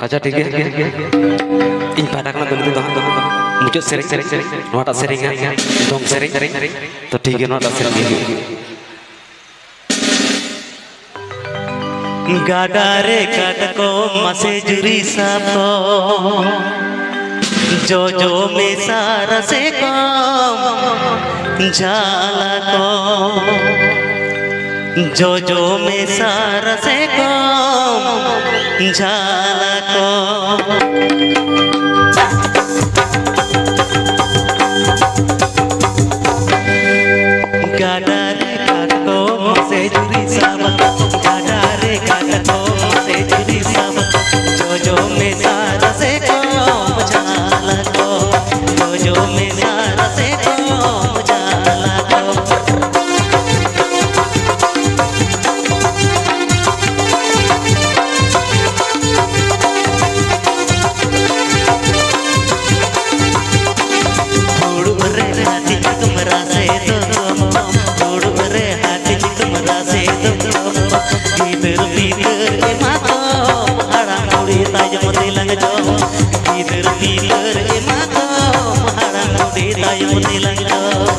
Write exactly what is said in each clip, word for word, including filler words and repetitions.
ᱟᱪᱪᱷᱟ, ᱴᱷᱤᱠ ᱜᱮᱭᱟ᱾ ᱤᱧ ᱯᱟᱦᱴᱟ ᱠᱷᱚᱱᱟᱜ ᱫᱚ ᱱᱤᱛᱚᱜ ᱫᱚ ᱦᱟᱸᱜ ᱢᱩᱪᱟᱹᱫ ᱥᱮᱨᱮᱧ, ᱱᱚᱣᱟᱴᱟᱜ ᱥᱮᱨᱮᱧ ᱦᱟᱸᱜ ᱫᱚᱝ ᱥᱮᱨᱮᱧ᱾ ᱛᱚ ᱴᱷᱤᱠ ᱜᱮᱭᱟ, ᱱᱚᱣᱟᱴᱟᱜ ᱥᱮᱨᱮᱧ ᱜᱮ ᱦᱩᱭᱩᱜᱼᱟ᱾ ᱜᱟᱰᱟ ᱨᱮ ᱠᱟᱴᱠᱚᱢ ᱢᱟᱥᱮ ᱡᱩᱨᱤ ᱥᱟᱵ ᱠᱚ, ᱡᱚᱡᱚ ᱢᱮᱥᱟ ᱨᱟᱥᱮ ᱠᱚᱢ ᱡᱷᱟᱞᱟ ᱠᱚ, ᱡᱚᱡᱚ ᱢᱮᱥᱟ ᱨᱟᱥᱮ ᱠᱚᱢ ᱡᱷᱟᱞᱟ ᱠᱚ᱾ ᱜᱟᱰᱟ ᱨᱮ ᱠᱟᱴᱠᱚᱢ ᱢᱟᱥᱮ ᱡᱩᱨᱤ ᱥᱟᱵ, ᱜᱟᱰᱟ ᱨᱮ ᱠᱟᱴᱠᱚᱢ ᱢᱟᱥᱮ ᱡᱩᱨᱤ ᱥᱟᱵ, ᱡᱚᱡᱚ ᱢᱮᱥᱟ ᱨᱟᱥᱮ ᱠᱚᱢ ᱡᱷᱟᱞᱟ ᱠᱚ, ᱡᱚᱡᱚ ᱢᱮᱥᱟ ᱨᱟᱥᱮ ᱠᱚᱢ ᱡᱷᱟᱞᱟ ᱠᱚ᱾ ᱯᱷᱩᱲᱩᱜ ᱨᱮ ᱦᱟᱹᱴᱤᱧ ᱠᱚᱢ ᱨᱟᱥᱮ ᱫᱚ ᱠᱚᱢ, ᱯᱷᱩᱲᱩᱜ ᱨᱮ ᱦᱟᱹᱴᱤᱧ ᱠᱚᱢ ᱨᱟᱥᱮ ᱫᱚ ᱠᱚᱢ᱾ ᱜᱤᱫᱟᱹᱨ ᱯᱤᱫᱟᱹᱨ ᱮᱢᱟ ᱠᱚᱢ, ᱦᱟᱲᱟᱢ ᱵᱩᱲᱦᱤ ᱛᱟᱭᱚᱢ ᱛᱮᱞᱟᱝ ᱡᱚᱢ᱾ ᱜᱤᱫᱟᱹᱨ ᱯᱤᱫᱟᱹᱨ ᱮᱢᱟ ᱠᱚᱢ, ᱦᱟᱲᱟᱢ ᱵᱩᱲᱦᱤ ᱛᱟᱭᱚᱢ ᱛᱮᱞᱟᱝ ᱡᱚᱢ᱾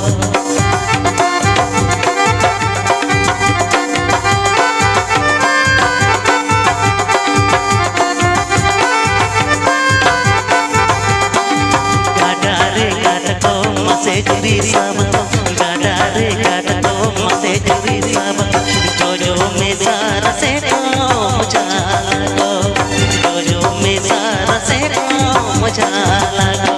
ᱜᱟᱰᱟ ᱨᱮ ᱠᱟᱴᱠᱚᱢ ᱢᱟᱥᱮ ᱡᱩᱨᱤ ᱥᱟᱵ ᱠᱚᱢ, ᱜᱟᱰᱟ ᱨᱮ ᱠᱟᱴᱠᱚᱢ ᱢᱟᱥᱮ ᱡᱩᱨᱤ ᱥᱟᱵ ᱠᱚᱢ, ᱡᱚᱡᱚ ᱢᱮᱥᱟ ᱨᱟᱥᱮ ᱠᱚᱢ ᱡᱷᱟᱞᱟ ᱠᱚ, ᱡᱚᱡᱚ ᱢᱮᱥᱟ ᱨᱟᱥᱮ ᱠᱚᱢ ᱡᱷᱟᱞᱟ ᱠᱚ᱾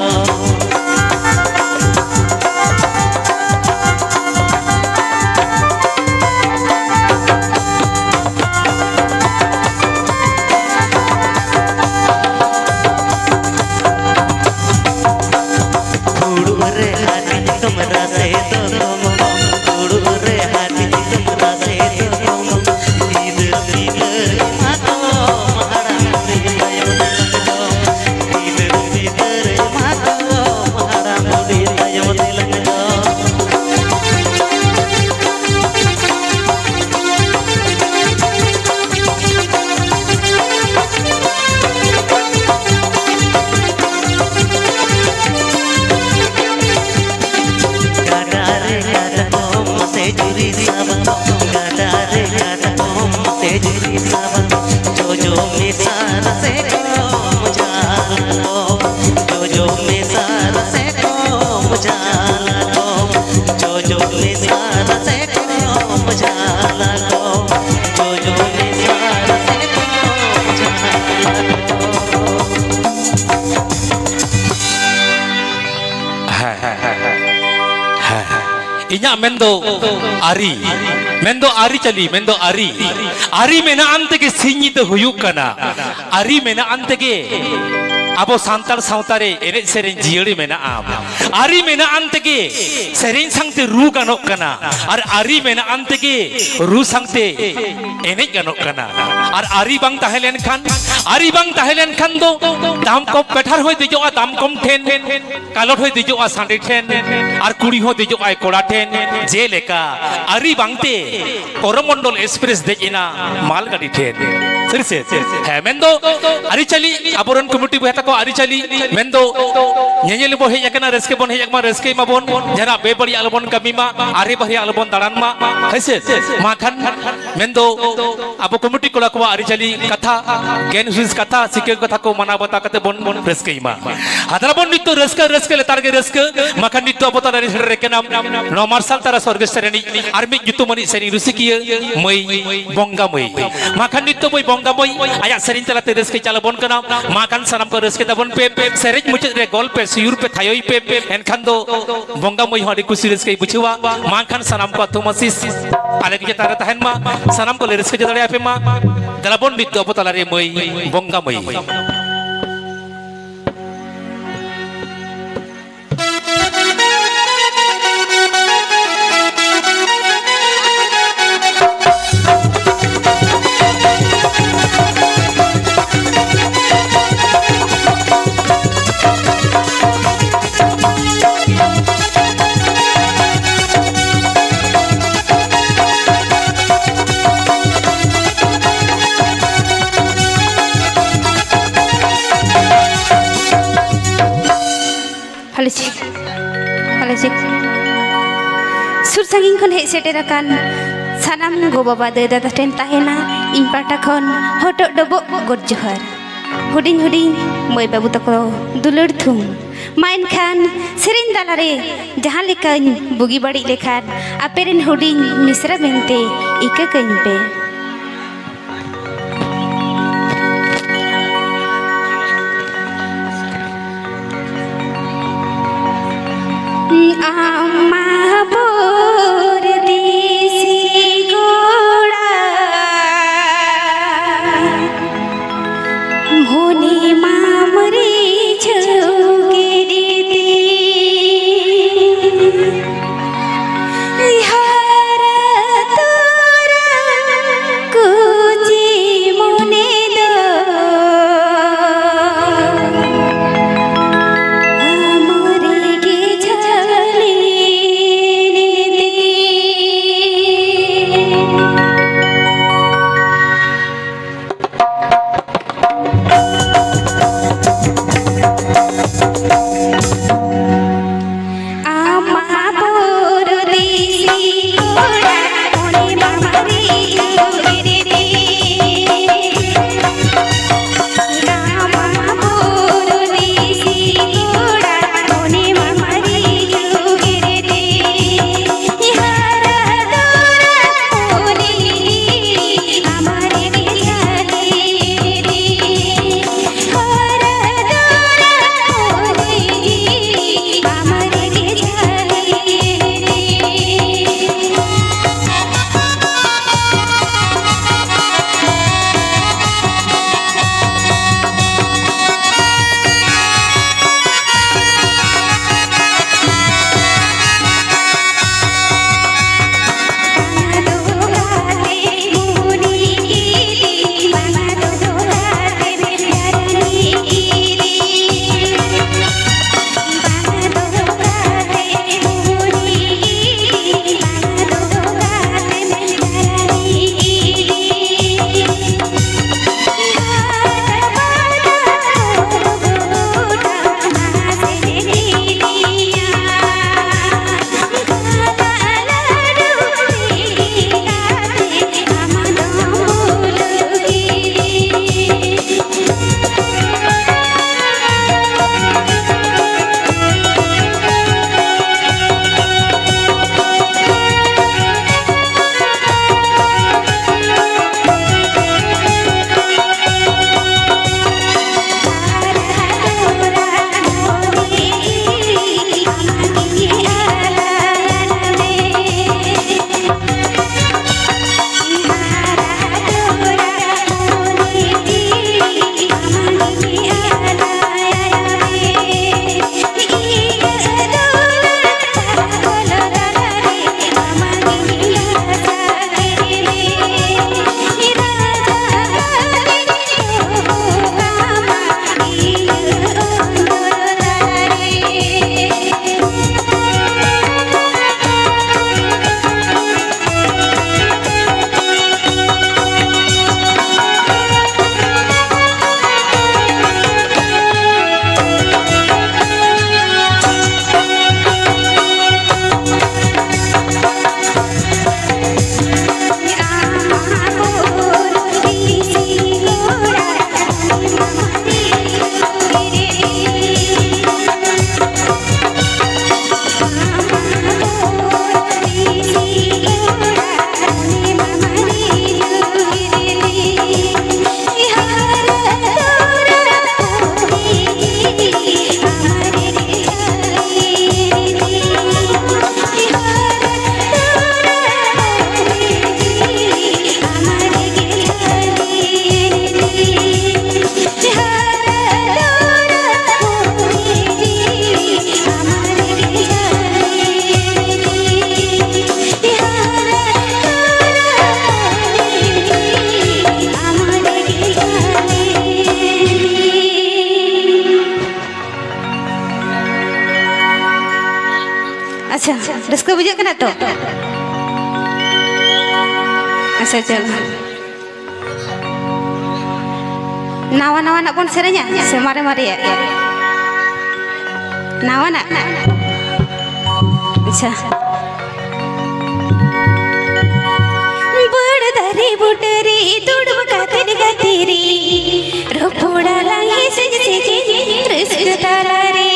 ᱯᱷᱩᱲᱩᱜ ᱨᱮ ᱦᱟᱹᱴᱤᱧ ᱠᱚᱢ ᱨᱟᱥᱮ ᱫᱚ ᱠᱚᱢ ᱠᱚᱢ, ᱯᱷᱩᱲᱩᱜ ᱨᱮ ᱦᱟᱹᱴᱤᱧ ᱠᱚᱢ ᱨᱟᱥᱮ ᱫᱚ ᱠᱚᱢ ᱠᱚᱢ᱾ ᱜᱤᱫᱟᱹᱨ ᱯᱤᱫᱟᱹᱨ ᱮᱢᱟ ᱠᱚᱢ, ᱦᱟᱲᱟᱢ ᱵᱩᱲᱦᱤ ᱛᱟᱭᱚᱢ ᱛᱮᱞᱟᱝ ᱡᱚᱢ᱾ ᱜᱤᱫᱟᱹᱨ ᱯᱤᱫᱟᱹᱨ ᱡᱚᱡᱚ ᱢᱮᱥᱟ ᱨᱟᱥᱮ ᱠᱚᱢ ᱡᱷᱟᱞ ᱠᱚᱢ, ᱡᱚᱡᱚ ᱢᱮᱥᱟ ᱨᱟᱥᱮ ᱠᱚᱢ ᱡᱷᱟᱞ ᱠᱚᱢ, ᱡᱚᱡᱚ ᱢᱮᱥᱟ ᱨᱟᱥᱮ ᱠᱚᱢ ᱡᱷᱟᱞ ᱠᱚᱢ, ᱡᱚᱡᱚ ᱢᱮᱥᱟ ᱨᱟᱥᱮ ᱠᱚᱢ ᱡᱷᱟᱞ ᱠᱚᱢ᱾ ᱦᱮᱸ, ᱦᱮᱸ, ᱦᱮᱸ, ᱦᱮᱸ᱾ ᱤᱧᱟᱹᱜ ᱢᱮᱱᱫᱚ ᱟᱹᱨᱤ, ᱢᱮᱱᱫᱚ ᱟᱹᱨᱤᱪᱟᱹᱞᱤ, ᱢᱮᱱᱫᱚ ᱟᱹᱨᱤ᱾ ᱟᱹᱨᱤ ᱢᱮᱱᱟᱜ ᱟᱱ ᱛᱮᱜᱮ ᱥᱤᱧ ᱧᱤᱫᱟᱹ ᱦᱩᱭᱩᱜ ᱠᱟᱱᱟ᱾ ᱟᱹᱨᱤ ᱢᱮᱱᱟᱜ ᱟᱱ ᱛᱮᱜᱮ ᱟᱵᱚ ᱥᱟᱱᱛᱟᱲ ᱥᱟᱶᱛᱟ ᱨᱮ ᱮᱱᱮᱡ ᱥᱮᱨᱮᱧ ᱡᱤᱭᱟᱹᱲ ᱢᱮᱱᱟᱜᱼᱟ᱾ ᱟᱹᱨᱤ ᱢᱮᱱᱟᱜ ᱟᱱ ᱛᱮᱜᱮ ᱥᱮᱨᱮᱧ ᱥᱟᱶᱛᱮ ᱨᱩ ᱜᱟᱱᱚᱜ ᱠᱟᱱᱟ, ᱟᱨ ᱟᱹᱨᱤ ᱢᱮᱱᱟᱜ ᱟᱱ ᱛᱮᱜᱮ ᱨᱩ ᱥᱟᱶᱛᱮ ᱮᱱᱮᱡ ᱜᱟᱱᱚᱜ ᱠᱟᱱᱟ᱾ ᱟᱨ ᱟᱹᱨᱤ ᱵᱟᱝ ᱛᱟᱦᱮᱸ ᱞᱮᱱᱠᱷᱟᱱ, ᱟᱹᱨᱤ ᱵᱟᱝ ᱛᱟᱦᱮᱸ ᱞᱮᱱᱠᱷᱟᱱ ᱫᱚ ᱫᱟᱢ ᱠᱚᱢ ᱯᱮᱴᱷᱟᱨ ᱦᱚᱸᱭ ᱫᱮᱡᱚᱜᱼᱟ ᱫᱟᱢ ᱠᱚᱢ ᱴᱷᱮᱱ, ᱠᱟᱞᱚᱴ ᱦᱚᱸᱭ ᱫᱮᱡᱚᱜᱼᱟ ᱥᱟᱺᱰᱤ ᱴᱷᱮᱱ, ᱟᱨ ᱠᱩᱲᱤ ᱦᱚᱸ ᱫᱮᱡᱚᱜᱼᱟᱭ ᱠᱚᱲᱟ ᱴᱷᱮᱱ᱾ ᱡᱮᱞᱮᱠᱟ ᱟᱹᱨᱤ ᱵᱟᱝᱛᱮ ᱠᱚᱨᱚᱢᱚᱱᱰᱚᱞ ᱮᱠᱥᱯᱨᱮᱥ ᱫᱮᱡ ᱮᱱᱟ ᱢᱟᱞ ᱜᱟᱹᱰᱤ ᱴᱷᱮᱱ᱾ ᱥᱟᱹᱨᱤ ᱥᱮ? ᱦᱮᱸ, ᱢᱮᱱᱫᱚ ᱟᱹᱨᱤᱪᱟᱹᱞᱤ, ᱟᱵᱚᱨᱮᱱ ᱠᱚᱢᱤᱴᱤ ᱵᱚᱭᱦᱟ ᱛᱟᱠᱚ ᱟᱹᱨᱤᱪᱟᱹᱞᱤ, ᱢᱮᱱᱫᱚ ᱧᱮᱧᱮᱞ ᱵᱚ ᱦᱮᱡ ᱟᱠᱟᱱᱟ, ᱨᱟᱹᱥᱠᱟᱹ ᱵᱚᱱ ᱦᱮᱡ ᱟᱠᱟᱱᱟ, ᱨᱟᱹᱥᱠᱟᱹᱭ ᱢᱟᱵᱚᱱ, ᱡᱟᱦᱟᱱᱟᱜ ᱵᱮᱵᱟᱹᱲᱤᱡ ᱟᱞᱚᱵᱚᱱ ᱠᱟᱹᱢᱤ ᱢᱟ, ᱟᱨᱮ ᱵᱟᱦᱨᱮ ᱟᱞᱚᱵᱚᱱ ᱫᱟᱬᱟᱱ ᱢᱟ, ᱦᱮᱸ ᱥᱮ? ᱢᱟ ᱠᱷᱟᱱ ᱢᱮᱱᱫᱚ ᱟᱵᱚ ᱠᱚᱢᱤᱴᱤ ᱠᱚᱲᱟ ᱠᱚᱣᱟᱜ ᱟᱹᱨᱤᱪᱟᱹᱞᱤ ᱠᱟᱛᱷᱟ, ᱜᱮᱱ ᱦᱩᱫᱤᱥ ᱠᱟᱛᱷᱟ, ᱥᱤᱠᱟᱹ ᱠᱟᱛᱷᱟ ᱠᱚ ᱢᱟᱱᱟᱣ ᱵᱟᱛᱟᱣ ᱠᱟᱛᱮ ᱵᱚᱱ, ᱵᱚᱱ ᱨᱟᱹᱥᱠᱟᱹᱭ ᱢᱟ᱾ ᱟᱫᱚ ᱵᱚᱱ ᱱᱤᱛᱚᱜ ᱨᱟᱹᱥᱠᱟᱹ, ᱨᱟᱹᱥᱠᱟᱹ ᱞᱮᱛᱟᱲ ᱜᱮ ᱨᱟᱹᱥᱠᱟᱹ᱾ ᱢᱟᱠᱷᱟᱱ ᱱᱤᱛᱚᱜ ᱟᱵᱚ ᱛᱟᱞᱟ ᱨᱮ ᱥᱮᱴᱮᱨ ᱟᱠᱟᱱᱟ ᱱᱚᱣᱟ ᱢᱟᱨᱥᱟᱞ ᱛᱟᱨᱟ ᱥᱚᱨᱜᱮᱥ ᱨᱤᱱᱤᱡ ᱟᱨ ᱢᱤᱫ ᱧᱩᱛᱩᱢᱟᱱᱤᱡ ᱥᱮᱨᱮᱧ ᱨᱩᱥᱤᱠᱤᱭᱟᱹ ᱢᱟᱹᱭ, ᱵᱚᱸᱜᱟ ᱢᱟᱹᱭ᱾ ᱢᱟᱠᱷᱟᱱ ᱱᱤᱛᱚᱜ ᱢᱟᱹᱭ ᱵᱚᱸᱜᱟ ᱢᱟᱹᱭ ᱟᱭᱟᱜ ᱥᱮᱨᱮᱧ ᱛᱟᱞᱟᱛᱮ ᱨᱟᱹᱥᱠᱟᱹ ᱪᱟᱞ ᱟᱵᱚᱱ ᱠᱟᱱᱟ᱾ ᱢᱟ ᱠᱷᱟᱱ ᱥᱟᱱᱟᱢ ᱠᱚ ᱨᱟᱹᱥᱠᱟᱹ ᱛᱟᱵᱚᱱ ᱯᱮ, ᱥᱮᱨᱮᱧ ᱢᱩᱪᱟᱹᱫ ᱨᱮ ᱜᱚᱞ ᱯᱮ, ᱥᱤᱭᱩᱨ ᱯᱮ, ᱛᱷᱟᱭᱚᱭ ᱯᱮ, ᱮᱱᱠᱷᱟᱱ ᱫᱚ ᱵᱚᱸᱜᱟ ᱢᱟᱹᱭ ᱦᱚᱸ ᱟᱹᱰᱤ ᱠᱩᱥᱤ ᱨᱟᱹᱥᱠᱟᱹᱭ ᱵᱩᱡᱷᱟᱹᱣᱟ᱾ ᱢᱟ ᱮᱱᱠᱷᱟᱱ ᱥᱟᱱᱟᱢ ᱠᱚᱣᱟᱜ ᱛᱷᱩᱢ ᱟᱥᱤᱥ ᱟᱞᱮ ᱠᱚ ᱪᱮᱛᱟᱱ ᱨᱮ ᱛᱟᱦᱮᱱ ᱢᱟ, ᱥᱟᱱᱟᱢ ᱠᱚᱞᱮ ᱨᱟᱹᱥᱠᱟᱹ ᱦᱚᱪᱚ ᱫᱟᱲᱮᱭᱟᱯᱮ ᱢᱟ᱾ ᱫᱮᱞᱟ ᱵᱚᱱ ᱱᱤᱛ ᱫᱚ ᱟᱵᱚ ᱛᱟᱞᱟᱨᱮ ᱢᱟᱹᱭ ᱵᱚᱸᱜᱟ ᱢᱟᱹᱭ᱾ Hello check, hello check. ᱥᱩᱨ ᱥᱟᱺᱜᱤᱧ ᱠᱷᱚᱱ ᱦᱮᱡ ᱥᱮᱴᱮᱨ ᱟᱠᱟᱱ ᱥᱟᱱᱟᱢ ᱜᱚ ᱵᱟᱵᱟ ᱫᱟᱹᱭ ᱫᱟᱫᱟ ᱴᱷᱮᱱ ᱛᱟᱦᱮᱱᱟ ᱤᱧ ᱯᱟᱦᱴᱟ ᱠᱷᱚᱱ ᱦᱚᱴᱚᱜ ᱰᱚᱵᱚᱜ ᱜᱚᱰ ᱡᱚᱦᱟᱨ᱾ ᱦᱩᱰᱤᱧ ᱦᱩᱰᱤᱧ ᱢᱟᱹᱭ ᱵᱟᱹᱵᱩ ᱛᱟᱠᱚ ᱫᱩᱞᱟᱹᱲ ᱛᱷᱩᱢ᱾ ᱢᱟ ᱮᱱᱠᱷᱟᱱ ᱥᱮᱨᱮᱧ ᱛᱟᱞᱟᱨᱮ ᱡᱟᱦᱟᱸ ᱞᱮᱠᱟᱧ ᱵᱩᱜᱤ ᱵᱟᱹᱲᱤᱡ ᱞᱮᱠᱷᱟᱱ ᱟᱯᱮ ᱨᱮᱱ ᱦᱩᱰᱤᱧ ᱢᱤᱥᱨᱟ ᱢᱮᱱᱛᱮ ᱤᱠᱟᱹ ᱠᱟᱹᱧ ᱯᱮ᱾ ᱟᱢ ᱢᱟ ᱯᱚᱨᱫᱮᱥᱤ ᱠᱚᱲᱟ, ᱢᱚᱱᱮ ᱢᱟᱢ ᱨᱤᱡᱷᱟᱹᱣ ᱠᱮᱫᱮ ᱛᱮ᱾ ᱦᱟᱨᱟ ᱛᱚᱨᱟ ᱨᱟᱹᱥᱠᱟᱹ ᱵᱩᱡᱷᱟᱹᱜ ᱠᱟᱱᱟ ᱛᱚ? ᱟᱪᱪᱷᱟ, ᱪᱚᱞᱚ᱾ ᱱᱟᱣᱟ ᱱᱟᱣᱟᱱᱟᱜ ᱵᱚᱱ ᱥᱮᱨᱮᱧᱟ ᱥᱮ ᱢᱟᱨᱮ ᱢᱟᱨᱮᱭᱟᱜ ᱜᱮ? ᱱᱟᱣᱟᱱᱟᱜ? ᱟᱪᱪᱷᱟ᱾ ᱵᱟᱹᱲ ᱫᱟᱨᱮ ᱵᱩᱴᱟᱹ ᱨᱮ ᱫᱩᱲᱩᱵ ᱠᱟᱛᱮ ᱜᱟᱛᱮ ᱨᱮ ᱨᱚᱯᱚᱲ ᱟᱞᱟᱝ ᱦᱮᱸᱥᱮ ᱦᱮᱸᱥᱮ ᱨᱟᱹᱥᱠᱟᱹ ᱛᱟᱞᱟ ᱨᱮ᱾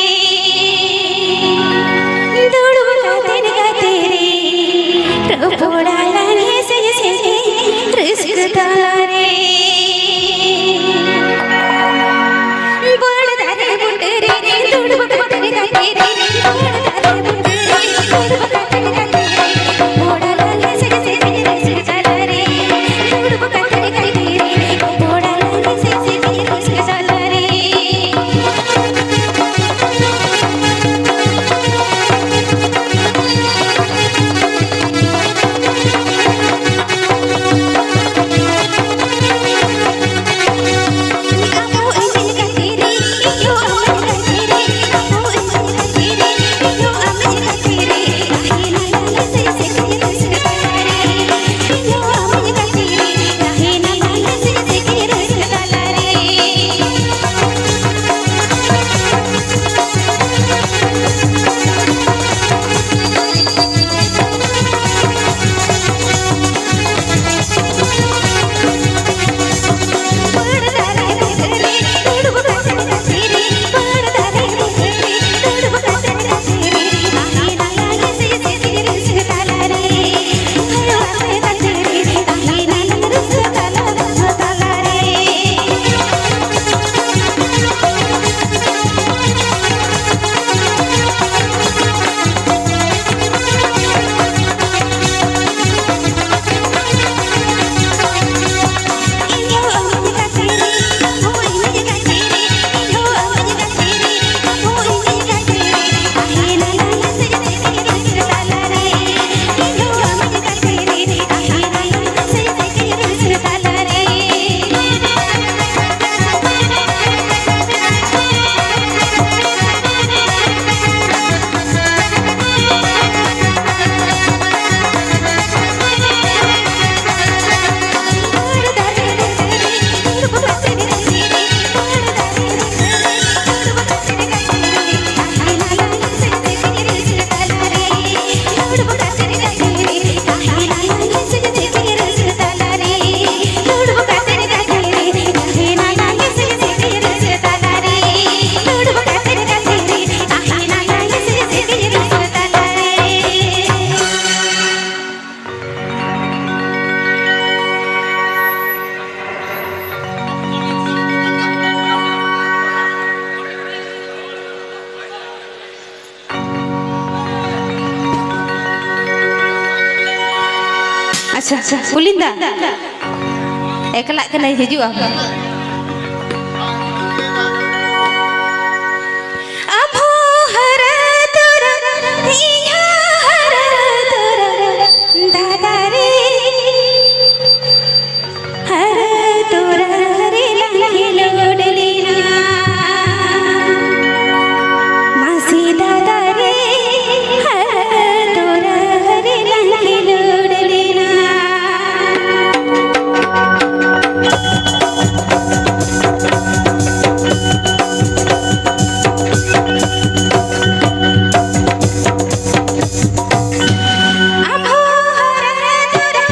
ᱫᱩᱲᱩᱵ ᱠᱟᱛᱮ ᱜᱟᱛᱮ ᱨᱮ ᱨᱚᱯᱚᱲ ᱟᱞᱟᱝ ᱦᱮᱸᱥᱮ ᱦᱮᱸᱥᱮ ᱨᱟᱹᱥᱠᱟᱹ ᱛᱟᱞᱟ ᱨᱮ᱾ ᱵᱟᱹᱲ ᱫᱟᱨᱮ ᱵᱩᱴᱟᱹ ᱨᱮ ᱫᱩᱲᱩᱵ ᱠᱟᱛᱮ ᱜᱟᱛᱮ ᱨᱮ, ᱵᱟᱹᱲ ᱫᱟᱨᱮ ᱵᱩᱴᱟᱹ ᱨᱮ ᱫᱩᱲᱩᱵ ᱠᱟᱛᱮ ᱜᱟᱛᱮ ᱨᱮ, ᱨᱚᱯᱚᱲ ᱟᱞᱟᱝ ᱦᱮᱸᱥᱮ ᱦᱮᱸᱥᱮ ᱨᱟᱹᱥᱠᱟᱹ ᱛᱟᱞᱟ ᱨᱮ᱾ ᱫᱩᱲᱩᱵ ᱠᱟᱛᱮ ᱜᱟᱛᱮ ᱨᱮ, ᱨᱚᱯᱚᱲ ᱟᱞᱟᱝ ᱦᱮᱸᱥᱮ ᱦᱮᱸᱥᱮ ᱨᱟᱹᱥᱠᱟᱹ ᱛᱟᱞᱟ ᱨᱮ᱾ ᱯᱩᱞᱤᱱᱫᱟ, ᱮᱠᱞᱟᱜ ᱠᱟᱱᱟᱭ, ᱦᱤᱡᱩᱜ ᱟᱢ᱾ ᱟᱢ ᱦᱚᱸ ᱦᱟᱨᱟ ᱛᱚᱨᱟ, ᱤᱧ ᱦᱚᱸ ᱦᱟᱨᱟ ᱛᱚᱨᱟ, ᱫᱟᱫᱟ ᱨᱮ, ᱦᱟᱨᱟ ᱛᱚᱨᱟ ᱨᱮ ᱞᱟᱝ ᱠᱷᱮᱞᱳᱰ ᱞᱮᱱᱟ᱾ ᱢᱟᱥᱮ ᱫᱟᱫᱟ ᱨᱮ, ᱦᱟᱨᱟ ᱛᱚᱨᱟ ᱨᱮ ᱞᱟᱝ ᱠᱷᱮᱞᱳᱰ ᱞᱮᱱᱟ᱾ ᱟᱢ ᱦᱚᱸ ᱦᱟᱨᱟ ᱛᱚᱨᱟ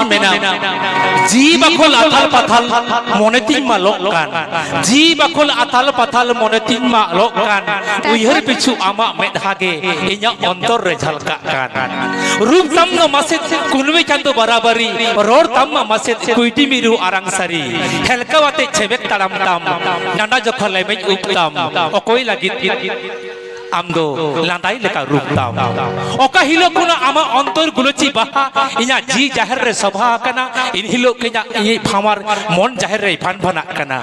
ᱢᱮᱱᱟ, ᱡᱤᱣᱤ ᱵᱟᱠᱷᱳᱞ ᱟᱛᱷᱟᱞ ᱯᱟᱛᱷᱟᱞ ᱢᱚᱱᱮ ᱛᱤᱧ ᱢᱟ ᱞᱚᱜ ᱠᱟᱱ, ᱡᱤᱣᱤ ᱵᱟᱠᱷᱳᱞ ᱟᱛᱷᱟᱞ ᱯᱟᱛᱷᱟᱞ ᱢᱚᱱᱮ ᱛᱤᱧ ᱢᱟ ᱞᱚᱜ ᱠᱟᱱ, ᱩᱭᱦᱟᱹᱨ ᱯᱤᱪᱷᱩ ᱟᱢᱟᱜ ᱢᱮᱫᱦᱟ ᱜᱮ ᱤᱧᱟᱹᱜ ᱚᱱᱛᱚᱨ ᱨᱮ ᱡᱷᱟᱞᱠᱟᱜ ᱠᱟᱱ᱾ ᱨᱩᱯ ᱛᱟᱢ ᱫᱚ ᱢᱟᱥᱮ ᱠᱩᱱᱩᱢᱮ ᱪᱟᱸᱫᱚ ᱵᱟᱨᱟᱵᱟᱨᱤ, ᱨᱚᱲ ᱛᱟᱢ ᱢᱟ ᱢᱟᱥᱮ ᱠᱩᱭᱰᱤ ᱢᱤᱨᱩ ᱟᱨᱟᱝ ᱥᱟᱹᱨᱤ, ᱦᱮᱞᱠᱟᱣ ᱟᱛᱮ ᱪᱷᱮᱵᱮᱠ ᱛᱟᱲᱟᱢ ᱛᱟᱢ, ᱰᱟᱸᱰᱟ ᱡᱚᱠᱷᱟ ᱞᱮᱢᱮᱡ ᱩᱵ ᱛᱟᱢ, ᱚᱠᱚᱭ ᱞᱟᱹᱜᱤᱫ ᱟᱢ ᱫᱚ ᱞᱟᱸᱫᱟᱭ ᱞᱮᱠᱟ ᱨᱩᱯ ᱛᱟᱢ᱾ ᱚᱠᱟ ᱦᱤᱞᱳᱜ ᱠᱷᱚᱱᱟᱜ ᱟᱢᱟᱜ ᱚᱱᱛᱚᱨ ᱜᱩᱞᱟᱹᱪᱤ ᱵᱟᱦᱟ ᱤᱧᱟᱜ ᱡᱤᱣᱤ ᱡᱟᱦᱮᱨ ᱨᱮ ᱥᱚᱵᱷᱟ ᱟᱠᱟᱱᱟ, ᱤᱱ ᱦᱤᱞᱳᱜ ᱠᱷᱚᱱᱟᱜ ᱤᱧᱤᱡ ᱯᱷᱟᱢᱟᱨ ᱢᱚᱱ ᱡᱟᱦᱮᱨ ᱨᱮᱭ ᱯᱷᱟᱱ ᱯᱷᱟᱱᱟᱜ ᱠᱟᱱᱟ᱾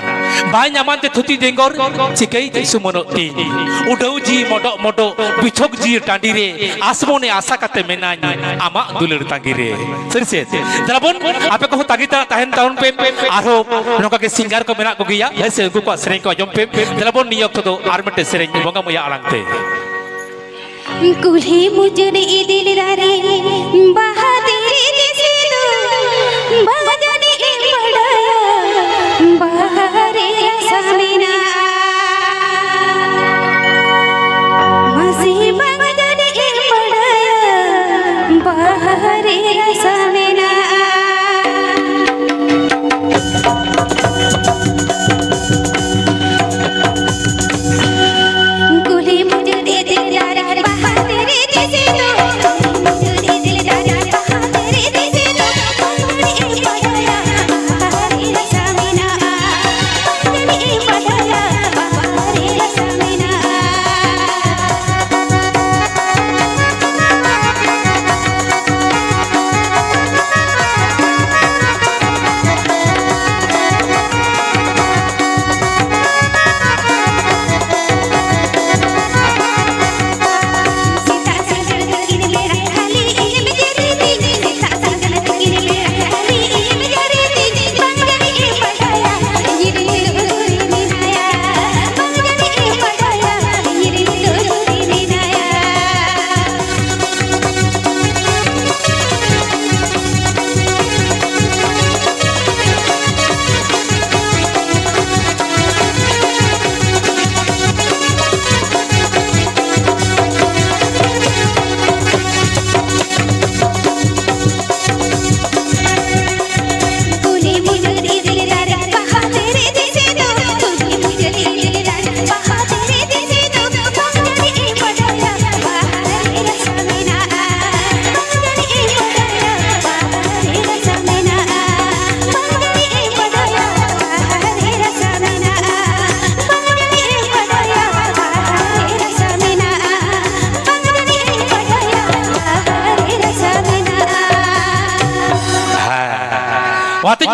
ᱵᱟᱭ ᱧᱟᱢᱟᱱ ᱛᱮ ᱛᱷᱩᱛᱤ ᱰᱮᱸᱜᱚᱨ ᱪᱤᱠᱟᱹᱭ ᱛᱮ ᱥᱩᱢᱟᱹᱱᱚᱜ ᱛᱤᱧ᱾ ᱩᱰᱟᱹᱣ ᱡᱤᱣᱤ ᱢᱚᱰᱚᱜ ᱢᱚᱰᱚᱜ, ᱵᱤᱪᱷᱚᱠ ᱡᱤᱣᱤ ᱴᱟᱺᱰᱤ ᱨᱮ, ᱟᱥ ᱢᱚᱱᱮ ᱟᱥᱟ ᱠᱟᱛᱮ ᱢᱮᱱᱟᱹᱧ ᱟᱢᱟᱜ ᱫᱩᱞᱟᱹᱲ ᱛᱟᱺᱜᱤ ᱨᱮ᱾ ᱥᱟᱹᱨᱤ ᱥᱮ? ᱫᱮᱞᱟ ᱵᱚᱱ, ᱟᱯᱮ ᱠᱚᱦᱚᱸ ᱛᱟᱺᱜᱤ ᱛᱟᱲᱟᱜ ᱛᱟᱦᱮᱱ ᱛᱟᱵᱚᱱ ᱯᱮ᱾ ᱟᱨᱦᱚᱸ ᱱᱚᱝᱠᱟ ᱜᱮ ᱥᱤᱝᱜᱟᱨ ᱠᱚ ᱢᱮᱱᱟᱜ ᱠᱚᱜᱮᱭᱟ, ᱦᱮᱸ ᱥᱮ? ᱩᱱᱠᱩ ᱠᱚᱣᱟᱜ ᱥᱮᱨᱮᱧ ᱠᱚ ᱟᱸᱡᱚᱢ ᱯᱮ᱾ ᱫᱮᱞᱟ ᱵᱚᱱ, ᱱᱤᱭᱟᱹ ᱚᱠᱛᱚ ᱫᱚ ᱟᱨ ᱢᱤᱫᱴᱮᱱ ᱥᱮᱨᱮᱧ ᱵᱚᱸᱜᱟ ᱢᱟᱹᱭᱟ ᱟᱲᱟᱝ ᱛᱮ᱾ ᱠᱩᱞᱦᱤ ᱢᱩᱪᱟᱹᱫ ᱤᱫᱤ ᱞᱮᱫᱟ ᱨᱮ ᱵᱟᱦᱟ ᱛᱤᱨᱤ ᱫᱤᱥᱤ ᱫᱚ, ᱵᱟᱝ ᱡᱟᱹᱱᱤᱡ ᱮᱢ ᱵᱟᱲᱟᱭᱟ ᱵᱟᱦᱟ ᱨᱮ ᱨᱟᱥᱟ ᱢᱮᱱᱟᱜᱼᱟ᱾ ᱢᱟᱹᱡᱷᱤ ᱵᱟᱝ ᱡᱟᱹᱱᱤᱡ ᱮᱢ ᱵᱟᱲᱟᱭᱟ ᱵᱟᱦᱟ ᱨᱮ ᱨᱟᱥᱟ ᱢᱮᱱᱟᱜᱼᱟ᱾ ᱠᱩᱞᱦᱤ ᱢᱩᱪᱟᱹᱫ ᱤᱫᱤ ᱞᱮᱫᱟ ᱨᱮ ᱵᱟᱦᱟ ᱛᱤᱨᱤ ᱫᱤᱥᱤ ᱫᱚ, ᱠᱩᱞᱦᱤ ᱢᱩᱪᱟᱹᱫ ᱤᱫᱤ ᱞᱮᱫᱟ ᱨᱮ ᱵᱟᱦᱟ ᱛᱤᱨᱤ ᱫᱤᱥᱤ ᱫᱚ, ᱵᱟᱦᱟ ᱨᱮ ᱨᱟᱥᱟ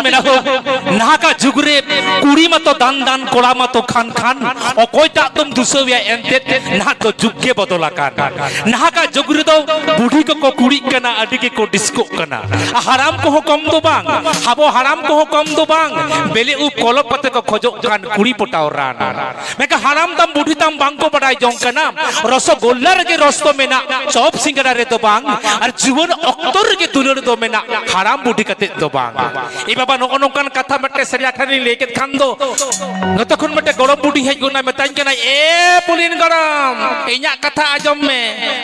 ᱢᱮᱱᱟ ᱦᱳ, ᱱᱟᱦᱟᱜᱟᱜ ᱡᱩᱜᱽ ᱨᱮ ᱠᱩᱲᱤ ᱢᱟᱛᱚ ᱫᱟᱱ ᱫᱟᱱ, ᱠᱚᱲᱟ ᱢᱟᱛᱚ ᱠᱷᱟᱱ ᱠᱷᱟᱱ, ᱚᱠᱚᱭᱴᱟᱜ ᱫᱚᱢ ᱫᱩᱥᱟᱹᱣᱮᱭᱟ ᱮᱱᱛᱮᱫ? ᱱᱟᱦᱟᱜ ᱫᱚ ᱡᱩᱜᱽ ᱜᱮ ᱵᱚᱫᱚᱞ ᱟᱠᱟᱱ᱾ ᱱᱟᱦᱟᱜᱟᱜ ᱡᱩᱜᱽ ᱨᱮᱫᱚ ᱵᱩᱰᱷᱤ ᱠᱚᱠᱚ ᱠᱩᱲᱤᱜ ᱠᱟᱱᱟ, ᱟᱹᱰᱤ ᱜᱮᱠᱚ ᱰᱤᱥᱠᱳᱜ ᱠᱟᱱᱟ᱾ ᱟᱨ ᱦᱟᱲᱟᱢ ᱠᱚᱦᱚᱸ ᱠᱚᱢ ᱫᱚ ᱵᱟᱝ, ᱟᱵᱚ ᱦᱟᱲᱟᱢ ᱠᱚᱦᱚᱸ ᱠᱚᱢ ᱫᱚ ᱵᱟᱝ, ᱵᱮᱞᱮ ᱩᱵ ᱠᱚᱞᱚᱯ ᱠᱟᱛᱮ ᱠᱚ ᱠᱷᱚᱡᱚᱜ ᱠᱟᱱ ᱠᱩᱲᱤ ᱯᱚᱴᱟᱣ ᱨᱟᱱ᱾ ᱢᱮᱱᱠᱷᱟᱱ ᱦᱟᱲᱟᱢ ᱛᱟᱢ ᱵᱩᱰᱷᱤ ᱛᱟᱢ ᱵᱟᱝ ᱠᱚ ᱵᱟᱰᱟᱭ ᱡᱚᱝ ᱠᱟᱱᱟ, ᱨᱚᱥᱚᱜᱳᱞᱞᱟ ᱨᱮᱜᱮ ᱨᱚᱥ ᱫᱚ ᱢᱮᱱᱟᱜ, ᱪᱚᱯ ᱥᱤᱸᱜᱟᱲᱟ ᱨᱮᱫᱚ ᱵᱟᱝ, ᱟᱨ ᱡᱩᱣᱟᱹᱱ ᱚᱠᱛᱚ ᱨᱮᱜᱮ ᱫᱩᱞᱟᱹᱲ ᱫᱚ ᱢᱮᱱᱟᱜ, ᱦᱟᱲᱟᱢ ᱵᱩᱰᱷᱤ ᱠᱟᱛᱮᱫ ᱫᱚ ᱵᱟᱝ᱾ ᱮ ᱵᱟᱵᱟ, ᱱᱚᱜᱼᱚ ᱱᱚᱝᱠᱟᱱ ᱠᱟᱛᱷᱟ ᱢᱤᱫᱴᱮᱱ ᱥᱟᱹᱨᱤ ᱟᱠᱷᱲᱟ ᱨᱤᱧ ᱞᱟᱹᱭ ᱠᱮᱫ ᱠᱷᱟᱱ ᱫᱚ, ᱱᱚᱛᱮ ᱠᱷᱚᱱ ᱢᱤᱫᱴᱮᱱ ᱜᱚᱲᱚᱢ ᱵᱩᱰᱷᱤ ᱦᱮᱡ ᱜᱚᱫ ᱱᱟᱭ, ᱢᱮᱛᱟᱧ ᱠᱟᱱᱟᱭ, "ᱮ ᱯᱩᱞᱤᱱ ᱜᱚᱲᱚᱢ, ᱤᱧᱟᱜ ᱠᱟᱛᱷᱟ ᱟᱸᱡᱚᱢ ᱢᱮ,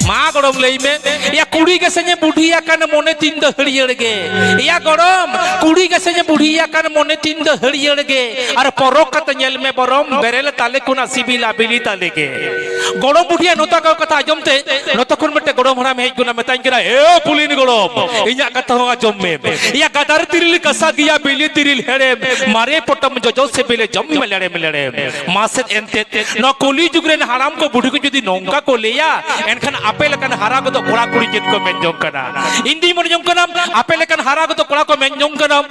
ᱢᱟ ᱜᱚᱲᱚᱢ ᱞᱟᱹᱭ ᱢᱮ, ᱮᱭᱟ ᱠᱩᱲᱤ ᱜᱮᱥᱮᱧ ᱵᱩᱰᱷᱤ ᱟᱠᱟᱱ, ᱢᱚᱱᱮ ᱛᱤᱧ ᱫᱚ ᱦᱟᱹᱨᱭᱟᱹᱲ ᱜᱮ, ᱮᱭᱟ ᱜᱚᱲᱚᱢ, ᱠᱩᱲᱤ ᱜᱮᱥᱮᱧ ᱵᱩᱰᱷᱤ ᱟᱠᱟᱱ, ᱢᱚᱱᱮ ᱛᱤᱧ ᱫᱚ ᱦᱟᱹᱨᱭᱟᱹᱲ ᱜᱮ, ᱟᱨ ᱯᱚᱨᱚᱠ ᱠᱟᱛᱮ ᱧᱮᱞ ᱢᱮ ᱵᱚᱨᱚᱢ, ᱵᱮᱨᱮᱞ ᱛᱟᱞᱮ ᱠᱷᱚᱱᱟᱜ ᱥᱤᱵᱤᱞᱟ ᱵᱤᱞᱤ ᱛᱟᱞᱮ ᱜᱮ᱾" ᱜᱚᱲᱚᱢ ᱵᱩᱰᱷᱤᱭᱟᱜ ᱱᱚᱛᱟ ᱠᱚ ᱠᱟᱛᱷᱟ ᱟᱸᱡᱚᱢ ᱛᱮ ᱱᱚᱛᱮ ᱠᱷᱚᱱ ᱢᱤᱫᱴᱮᱱ ᱜᱚᱲᱚᱢ ᱦᱟᱲᱟᱢ ᱦᱮᱡ ᱜᱚᱫ ᱱᱟ, ᱢᱮᱛᱟᱧ ᱠᱟᱱᱟ, "ᱮ ᱯᱩᱞᱤᱱ ᱜᱚᱲᱚᱢ, ᱤᱧᱟᱜ ᱠᱟᱛᱷᱟ ᱦᱚᱸ ᱟᱸᱡᱚᱢ ᱢᱮ, ᱮᱭᱟ ᱜᱟᱫᱟᱨ ᱛᱤᱨᱤᱞ ᱠᱟᱥᱟ ᱜᱮᱭᱟ, ᱵᱤᱞᱤ ᱛᱤᱨᱤᱞ ᱦᱮᱲᱮᱢ, ᱢᱟᱨᱮ ᱯᱚᱴᱚᱢ ᱡᱚᱡᱚ ᱥᱤᱵᱤᱞᱮ, ᱡᱚᱢ ᱢᱮ ᱞᱮᱲᱮᱢ ᱞᱮᱲᱮᱢ᱾" ᱢᱟᱥᱮ ᱮᱱᱛᱮᱫ, ᱱᱚᱣᱟ ᱠᱚᱞᱤ ᱡᱩᱜᱽ ᱨᱮᱱ ᱦᱟᱲᱟᱢ ᱠᱚ ᱵᱩᱰᱷᱤ ᱠᱚ ᱡᱩᱫᱤ ᱱᱚᱝᱠᱟ ᱠᱚ ᱞᱟᱹᱭᱟ, ᱮᱱᱠᱷᱟᱱ ᱟᱯᱮ ᱞᱮᱠᱟᱱ ᱦᱟᱨᱟ ᱜᱚᱫᱚᱜ ᱠᱚᱲᱟ ᱠᱩᱲᱤ ᱪᱮᱫ ᱠᱚ ᱢᱮᱱ ᱡᱚᱝ ᱠᱟᱱᱟ? ᱤᱧ ᱫᱩᱧ ᱢᱚᱱᱮ ᱡᱚᱝ ᱠᱟᱱᱟ, ᱟᱯᱮ ᱞᱮᱠᱟᱱ ᱦᱟᱨᱟ ᱜᱚᱫᱚᱜ ᱠᱚᱲᱟ ᱠᱚ ᱢᱮᱱ ᱡᱚᱝ ᱠᱟᱱᱟ,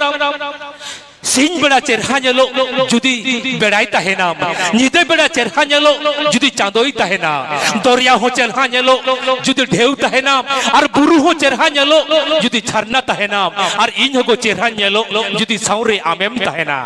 ᱥᱤᱧ ᱵᱮᱲᱟ ᱪᱮᱨᱦᱟ ᱧᱮᱞᱚᱜ ᱡᱩᱫᱤ ᱵᱮᱲᱟᱭ ᱛᱟᱦᱮᱱᱟᱢ, ᱧᱤᱫᱟᱹ ᱵᱮᱲᱟ ᱪᱮᱨᱦᱟ ᱧᱮᱞᱚᱜ ᱡᱩᱫᱤ ᱪᱟᱸᱫᱚᱭ ᱛᱟᱦᱮᱱᱟ, ᱫᱚᱨᱭᱟ ᱦᱚᱸ ᱪᱮᱨᱦᱟ ᱧᱮᱞᱚᱜ ᱡᱩᱫᱤ ᱰᱷᱮᱣ ᱛᱟᱦᱮᱱᱟᱢ, ᱟᱨ ᱵᱩᱨᱩ ᱦᱚᱸ ᱪᱮᱨᱦᱟ ᱧᱮᱞᱚᱜ ᱡᱩᱫᱤ ᱡᱷᱟᱨᱱᱟ ᱛᱟᱦᱮᱱᱟᱢ, ᱟᱨ ᱤᱧ ᱦᱚᱸ ᱜᱚ ᱪᱮᱨᱦᱟ ᱧᱮᱞᱚᱜ ᱡᱩᱫᱤ ᱥᱟᱶᱨᱮ ᱟᱢᱮᱢ ᱛᱟᱦᱮᱱᱟ᱾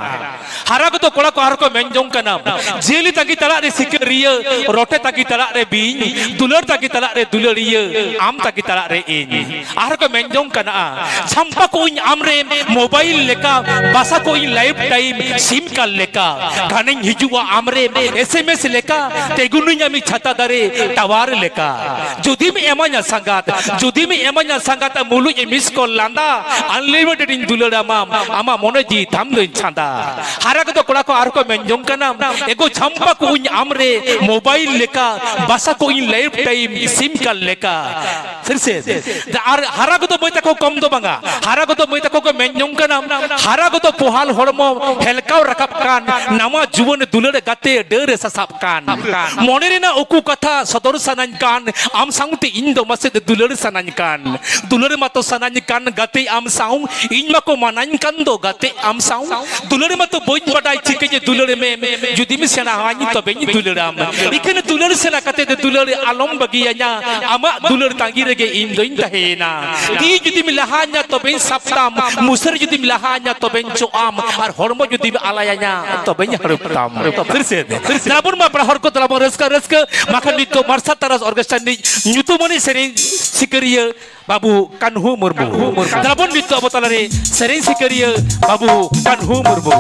ᱦᱟᱨᱟ ᱠᱚᱫᱚ ᱠᱚᱲᱟ ᱠᱚ ᱟᱨ ᱠᱚ ᱢᱮᱱ ᱡᱚᱝ ᱠᱟᱱᱟ, ᱡᱤᱭᱟᱹᱞᱤ ᱛᱟᱸᱜᱤ ᱛᱟᱲᱟᱜ ᱨᱮ ᱥᱤᱠᱟᱹᱨᱤᱭᱟᱹ, ᱨᱚᱴᱮ ᱛᱟᱸᱜᱤ ᱛᱟᱲᱟᱜ ᱨᱮ ᱵᱤᱧ, ᱫᱩᱞᱟᱹᱲ ᱛᱟᱸᱜᱤ ᱛᱟᱲᱟᱜ ᱨᱮ ᱫᱩᱞᱟᱹᱲᱤᱭᱟᱹ, ᱟᱢ ᱛᱟᱸᱜᱤ ᱛᱟᱲᱟᱜ ᱨᱮ ᱤᱧ᱾ ᱟᱨ ᱠᱚ ᱢᱮᱱ ᱡᱚᱝ ᱠᱟᱱᱟ, ᱡᱷᱟᱢᱯᱟ ᱠᱚᱜ ᱤᱧ ᱟᱢᱨᱮ ᱢᱳᱵᱟᱭᱤᱞ ᱞᱮᱠᱟ, ᱵᱟᱥᱟ ᱠᱚᱜ ᱤᱧ ᱞᱟᱭᱤᱯᱷ ᱴᱟᱭᱤᱢ ᱥᱤᱢ ᱠᱟᱞ ᱞᱮᱠᱟ, ᱜᱷᱟᱱᱮᱧ ᱦᱤᱡᱩᱜᱼᱟ ᱟᱢᱨᱮ ᱮᱥ ᱮᱢ ᱮᱥ ᱞᱮᱠᱟ, ᱛᱮᱜᱩᱱᱤᱧ ᱟᱢᱤ ᱪᱷᱟᱛᱟ ᱫᱟᱨᱮ ᱴᱟᱣᱟᱨ ᱞᱮᱠᱟ᱾ ᱡᱩᱫᱤᱢ ᱮᱢᱟᱧᱟ ᱥᱟᱸᱜᱟᱛ, ᱡᱩᱫᱤᱢ ᱮᱢᱟᱧᱟ ᱥᱟᱸᱜᱟᱛ, ᱢᱩᱞᱩᱡ ᱢᱤᱥ ᱠᱚᱞ ᱞᱟᱸᱫᱟ, ᱟᱱᱞᱤᱢᱤᱴᱮᱰ ᱤᱧ ᱫᱩᱞᱟᱹᱲ ᱟᱢᱟ, ᱟᱢᱟᱜ ᱢᱚᱱᱮ ᱡᱤᱣᱤ ᱛᱟᱢ ᱫᱚᱧ ᱪᱷᱟᱸᱫᱟ᱾ ᱦᱟᱨᱟ ᱠᱚᱫᱚ ᱠᱚᱲᱟ ᱠᱚ ᱟᱨ ᱠᱚ ᱢᱮᱱ ᱡᱚᱝ ᱠᱟᱱᱟ, ᱮᱜᱳ ᱡᱷᱟᱢᱯᱟ ᱠᱚᱜ ᱤᱧ ᱟᱢᱨᱮ ᱢᱳᱵᱟᱭᱤᱞ ᱞᱮᱠᱟ, ᱵᱟᱥᱟ ᱠᱚᱜ ᱤᱧ ᱞᱟᱭᱤᱯᱷ ᱴᱟᱭᱤᱢ ᱥᱤᱢ ᱠᱟᱞ ᱞᱮᱠᱟ᱾ ᱥᱟᱹᱨᱤ ᱥᱮ? ᱟᱨ ᱦᱟᱨᱟ ᱠᱚᱫᱚ ᱢᱟᱹᱭ ᱛᱟᱠᱚ ᱠᱚᱢ ᱫᱚ ᱵᱟᱝᱟ, ᱦᱟᱨᱟ ᱠᱚᱫᱚ ᱢᱟᱹᱭ ᱛᱟᱠᱚ ᱠᱚ ᱢᱮᱱ ᱡᱚᱝ ᱠᱟᱱᱟ, ᱦᱟᱨᱟ ᱠᱚᱫᱚ ᱯᱚᱦᱟ ᱟᱞ ᱦᱚᱲᱢᱚ ᱦᱮᱞᱠᱟᱣ ᱨᱟᱠᱟᱵ ᱠᱟᱱ, ᱱᱟᱣᱟ ᱡᱩᱣᱟᱹᱱ ᱫᱩᱞᱟᱹᱲ ᱜᱟᱛᱮ ᱰᱟᱹᱨ ᱮ ᱥᱟᱥᱟᱵ ᱠᱟᱱ᱾ ᱢᱚᱱᱮ ᱨᱮᱱᱟᱜ ᱩᱠᱩ ᱠᱟᱛᱷᱟ ᱥᱚᱫᱚᱨ ᱥᱟᱱᱟᱧ ᱠᱟᱱ, ᱟᱢ ᱥᱟᱶᱛᱮ ᱤᱧ ᱫᱚ ᱢᱟᱥᱮ ᱫᱩᱞᱟᱹᱲ ᱥᱟᱱᱟᱧ ᱠᱟᱱ᱾ ᱫᱩᱞᱟᱹᱲ ᱢᱟᱛᱚ ᱥᱟᱱᱟᱧ ᱠᱟᱱ ᱜᱟᱛᱮ ᱟᱢ ᱥᱟᱶ, ᱤᱧ ᱢᱟᱠᱚ ᱢᱟᱱᱟᱧ ᱠᱟᱱ ᱫᱚ ᱜᱟᱛᱮ ᱟᱢ ᱥᱟᱶ᱾ ᱫᱩᱞᱟᱹᱲ ᱢᱟᱛᱚ ᱵᱟᱹᱧ ᱵᱟᱰᱟᱭ ᱪᱤᱠᱟᱹᱧ ᱫᱩᱞᱟᱹᱲ ᱢᱮ, ᱡᱩᱫᱤᱢ ᱥᱮᱬᱟ ᱟᱹᱧ ᱛᱚᱵᱮᱧ ᱫᱩᱞᱟᱹᱲᱟᱢ᱾ ᱤᱠᱷᱟᱹᱱ ᱫᱩᱞᱟᱹᱲ ᱥᱮᱬᱟ ᱠᱟᱛᱮ ᱫᱚ ᱫᱩᱞᱟᱹᱲ ᱟᱞᱚᱢ ᱵᱟᱹᱜᱤᱭᱟᱹᱧᱟ, ᱟᱢᱟᱜ ᱫᱩᱞᱟᱹᱲ ᱛᱟᱺᱜᱤ ᱨᱮᱜᱮ ᱤᱧ ᱫᱚᱧ ᱛᱟᱦᱮᱸᱭᱮᱱᱟ᱾ ᱛᱤ ᱡᱩᱫᱤᱢ ᱞᱟᱦᱟᱧᱟ ᱛᱚᱵᱮᱧ ᱥᱟᱵ ᱛᱟᱢ, ᱢᱩᱥᱟᱹᱨ ᱡᱩᱫᱤᱢ ᱞᱟᱦᱟᱧᱟ ᱛᱚᱵᱮᱧ ᱪᱚᱜ ᱟᱢ, ᱟᱨ ᱦᱚᱲᱢᱚ ᱡᱩᱫᱤᱢ ᱟᱞᱟᱭᱟᱹᱧᱟ ᱛᱚᱵᱮᱧ ᱦᱟᱹᱨᱩᱵ ᱛᱟᱢ᱾ ᱥᱟᱹᱨᱤ ᱥᱮ? ᱫᱮᱞᱟ ᱵᱚᱱ ᱢᱟ ᱯᱮᱲᱟ ᱦᱚᱲ ᱠᱚ, ᱫᱮᱞᱟ ᱵᱚᱱ ᱨᱟᱹᱥᱠᱟᱹ, ᱨᱟᱹᱥᱠᱟᱹ᱾ ᱵᱟᱠᱷᱟᱱ ᱱᱤᱛ ᱫᱚ ᱢᱟᱨᱥᱟᱞ ᱛᱟᱨᱟᱥ ᱚᱨᱠᱮᱥᱴᱨᱟ ᱨᱤᱱᱤᱡ ᱧᱩᱛᱩᱢᱟᱱᱤᱡ ᱥᱮᱨᱮᱧ ᱥᱤᱠᱟᱹᱨᱤᱭᱟᱹ ᱵᱟᱹᱵᱩ ᱠᱟᱹᱱᱦᱩ ᱢᱩᱨᱢᱩ᱾ ᱫᱮᱞᱟ ᱵᱚᱱ ᱱᱤᱛ ᱫᱚ ᱟᱵᱚ ᱛᱟᱞᱟᱨᱮ ᱥᱮᱨᱮᱧ ᱥᱤᱠᱟᱹᱨᱤᱭᱟᱹ ᱵᱟᱹᱵᱩ ᱠᱟᱹᱱᱦᱩ ᱢᱩᱨᱢᱩ᱾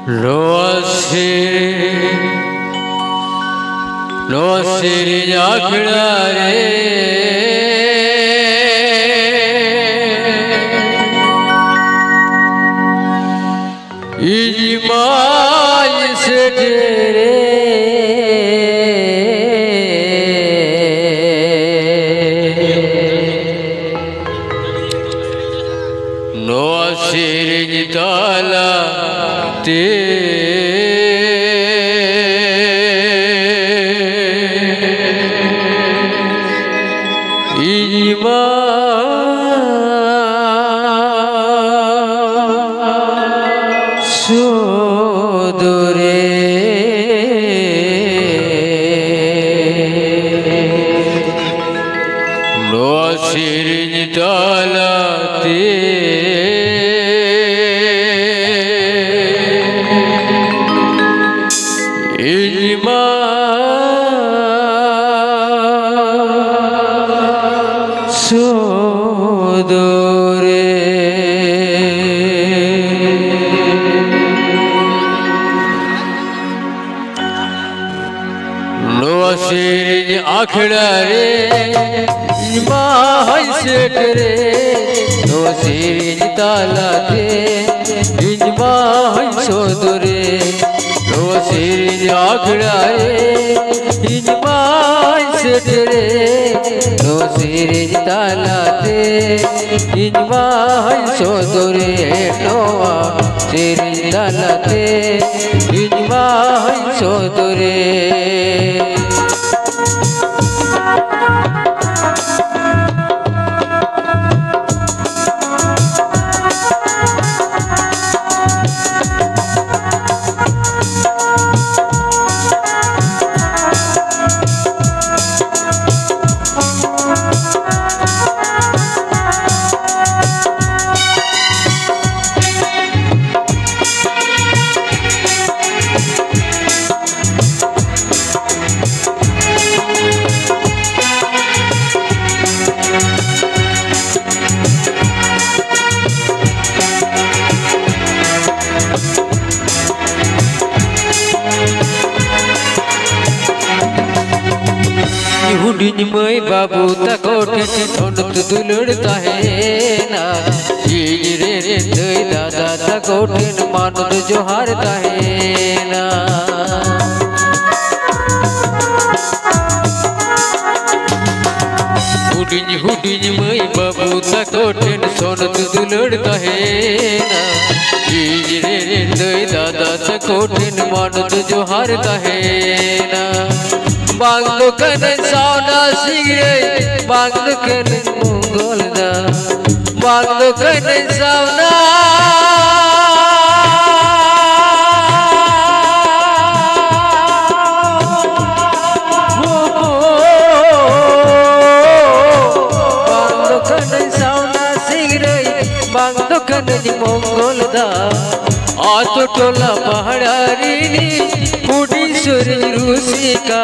ᱱᱚᱣᱟ ᱥᱮᱨᱮᱧ, ᱱᱚᱣᱟ ᱥᱮᱨᱮᱧ ᱟᱠᱷᱲᱟ ᱨᱮ ᱤᱧ ᱢᱟᱧ ᱥᱮᱴᱮᱨᱮᱱ᱾ ᱱᱚᱣᱟ ᱥᱮᱨᱮᱧ ᱛᱟᱞᱟᱛᱮ ᱤᱧ ᱢᱟ ᱥᱚᱫᱚᱨᱮ᱾ ᱤᱧ ᱢᱟ ᱥᱚᱫᱚᱨᱮ᱾ ᱱᱚᱣᱟ ᱥᱮᱨᱮᱧ ᱟᱠᱷᱲᱟ ᱨᱮ ᱤᱧ ᱢᱟᱧ ᱥᱮᱴᱮᱨᱮ᱾ ᱱᱚᱣᱟ ᱥᱮᱨᱮᱧ ᱛᱟᱞᱟᱛᱮ ᱤᱧ ᱢᱟᱧ ᱥᱚᱫᱚᱨᱮ᱾ ᱱᱚᱣᱟ ᱥᱮᱨᱮᱧ ᱟᱠᱷᱲᱟ ᱨᱮ ᱤᱧ ᱢᱟᱧ ᱥᱮᱴᱮᱨᱮ᱾ ᱱᱚᱣᱟ ᱥᱮᱨᱮᱧ ᱛᱟᱞᱟᱛᱮ ᱤᱧ ᱢᱟᱧ ᱥᱚᱫᱚᱨᱮ᱾ ᱱᱚᱣᱟ ᱥᱮᱨᱮᱧ ᱛᱟᱞᱟᱛᱮ ᱤᱧ ᱢᱟᱧ ᱥᱚᱫᱚᱨᱮ᱾ ᱦᱩᱰᱤᱧ ᱢᱟᱹᱭ ᱵᱟᱹᱵᱩ ᱛᱟᱠᱚ ᱴᱷᱮᱱ ᱛᱷᱚᱱᱚᱛ ᱫᱩᱞᱟᱹᱲ ᱛᱟᱦᱮᱱᱟ᱾ ᱤᱧ ᱨᱮᱱ ᱫᱟᱹᱭ ᱫᱟᱫᱟ ᱛᱟᱠᱚ ᱴᱷᱮᱱ ᱢᱟᱱᱚᱛ ᱡᱚᱦᱟᱨ ᱛᱟᱦᱮᱱᱟ᱾ ᱦᱩᱰᱤᱧ ᱦᱩᱰᱤᱧ ᱢᱟᱹᱭ ᱵᱟᱹᱵᱩ ᱛᱟᱠᱚ ᱴᱷᱮᱱ ᱥᱚᱱᱚᱛ ᱫᱩᱞᱟᱹᱲ ᱛᱟᱦᱮᱱᱟ᱾ ᱤᱧ ᱨᱮᱱ ᱫᱟᱹᱭ ᱫᱟᱫᱟ ᱛᱟᱠᱚ ᱴᱷᱮᱱ ᱢᱟᱱᱚᱛ ᱡᱚᱦᱟᱨ ᱛᱟᱦᱮᱱᱟ᱾ ᱵᱟᱝ ᱫᱚ ᱠᱟᱹᱱᱟᱹᱧ ᱥᱟᱣᱱᱟ ᱥᱤᱝᱨᱟᱹᱭ, ᱵᱟᱝ ᱫᱚ ᱠᱟᱹᱱᱟᱹᱧ ᱢᱚᱝᱜᱚᱞ ᱫᱟ, ᱵᱟᱝ ᱫᱚ ᱠᱟᱹᱱᱟᱹᱧ ᱥᱟᱣᱱᱟ᱾ ᱵᱟᱝ ᱫᱚ ᱠᱟᱹᱱᱟᱹᱧ ᱥᱟᱣᱱᱟ ᱥᱤᱝᱨᱟᱹᱭ, ᱵᱟᱝ ᱫᱚ ᱠᱟᱹᱱᱟᱹᱧ ᱢᱚᱝᱜᱚᱞ ᱫᱟ᱾ ᱟᱛᱳ ᱴᱚᱞᱟ ᱯᱟᱦᱲᱟ ᱨᱤᱱᱤᱡ ᱦᱩᱰᱤᱧ ᱥᱮᱨᱮᱧ ᱨᱩᱥᱤᱠᱟ᱾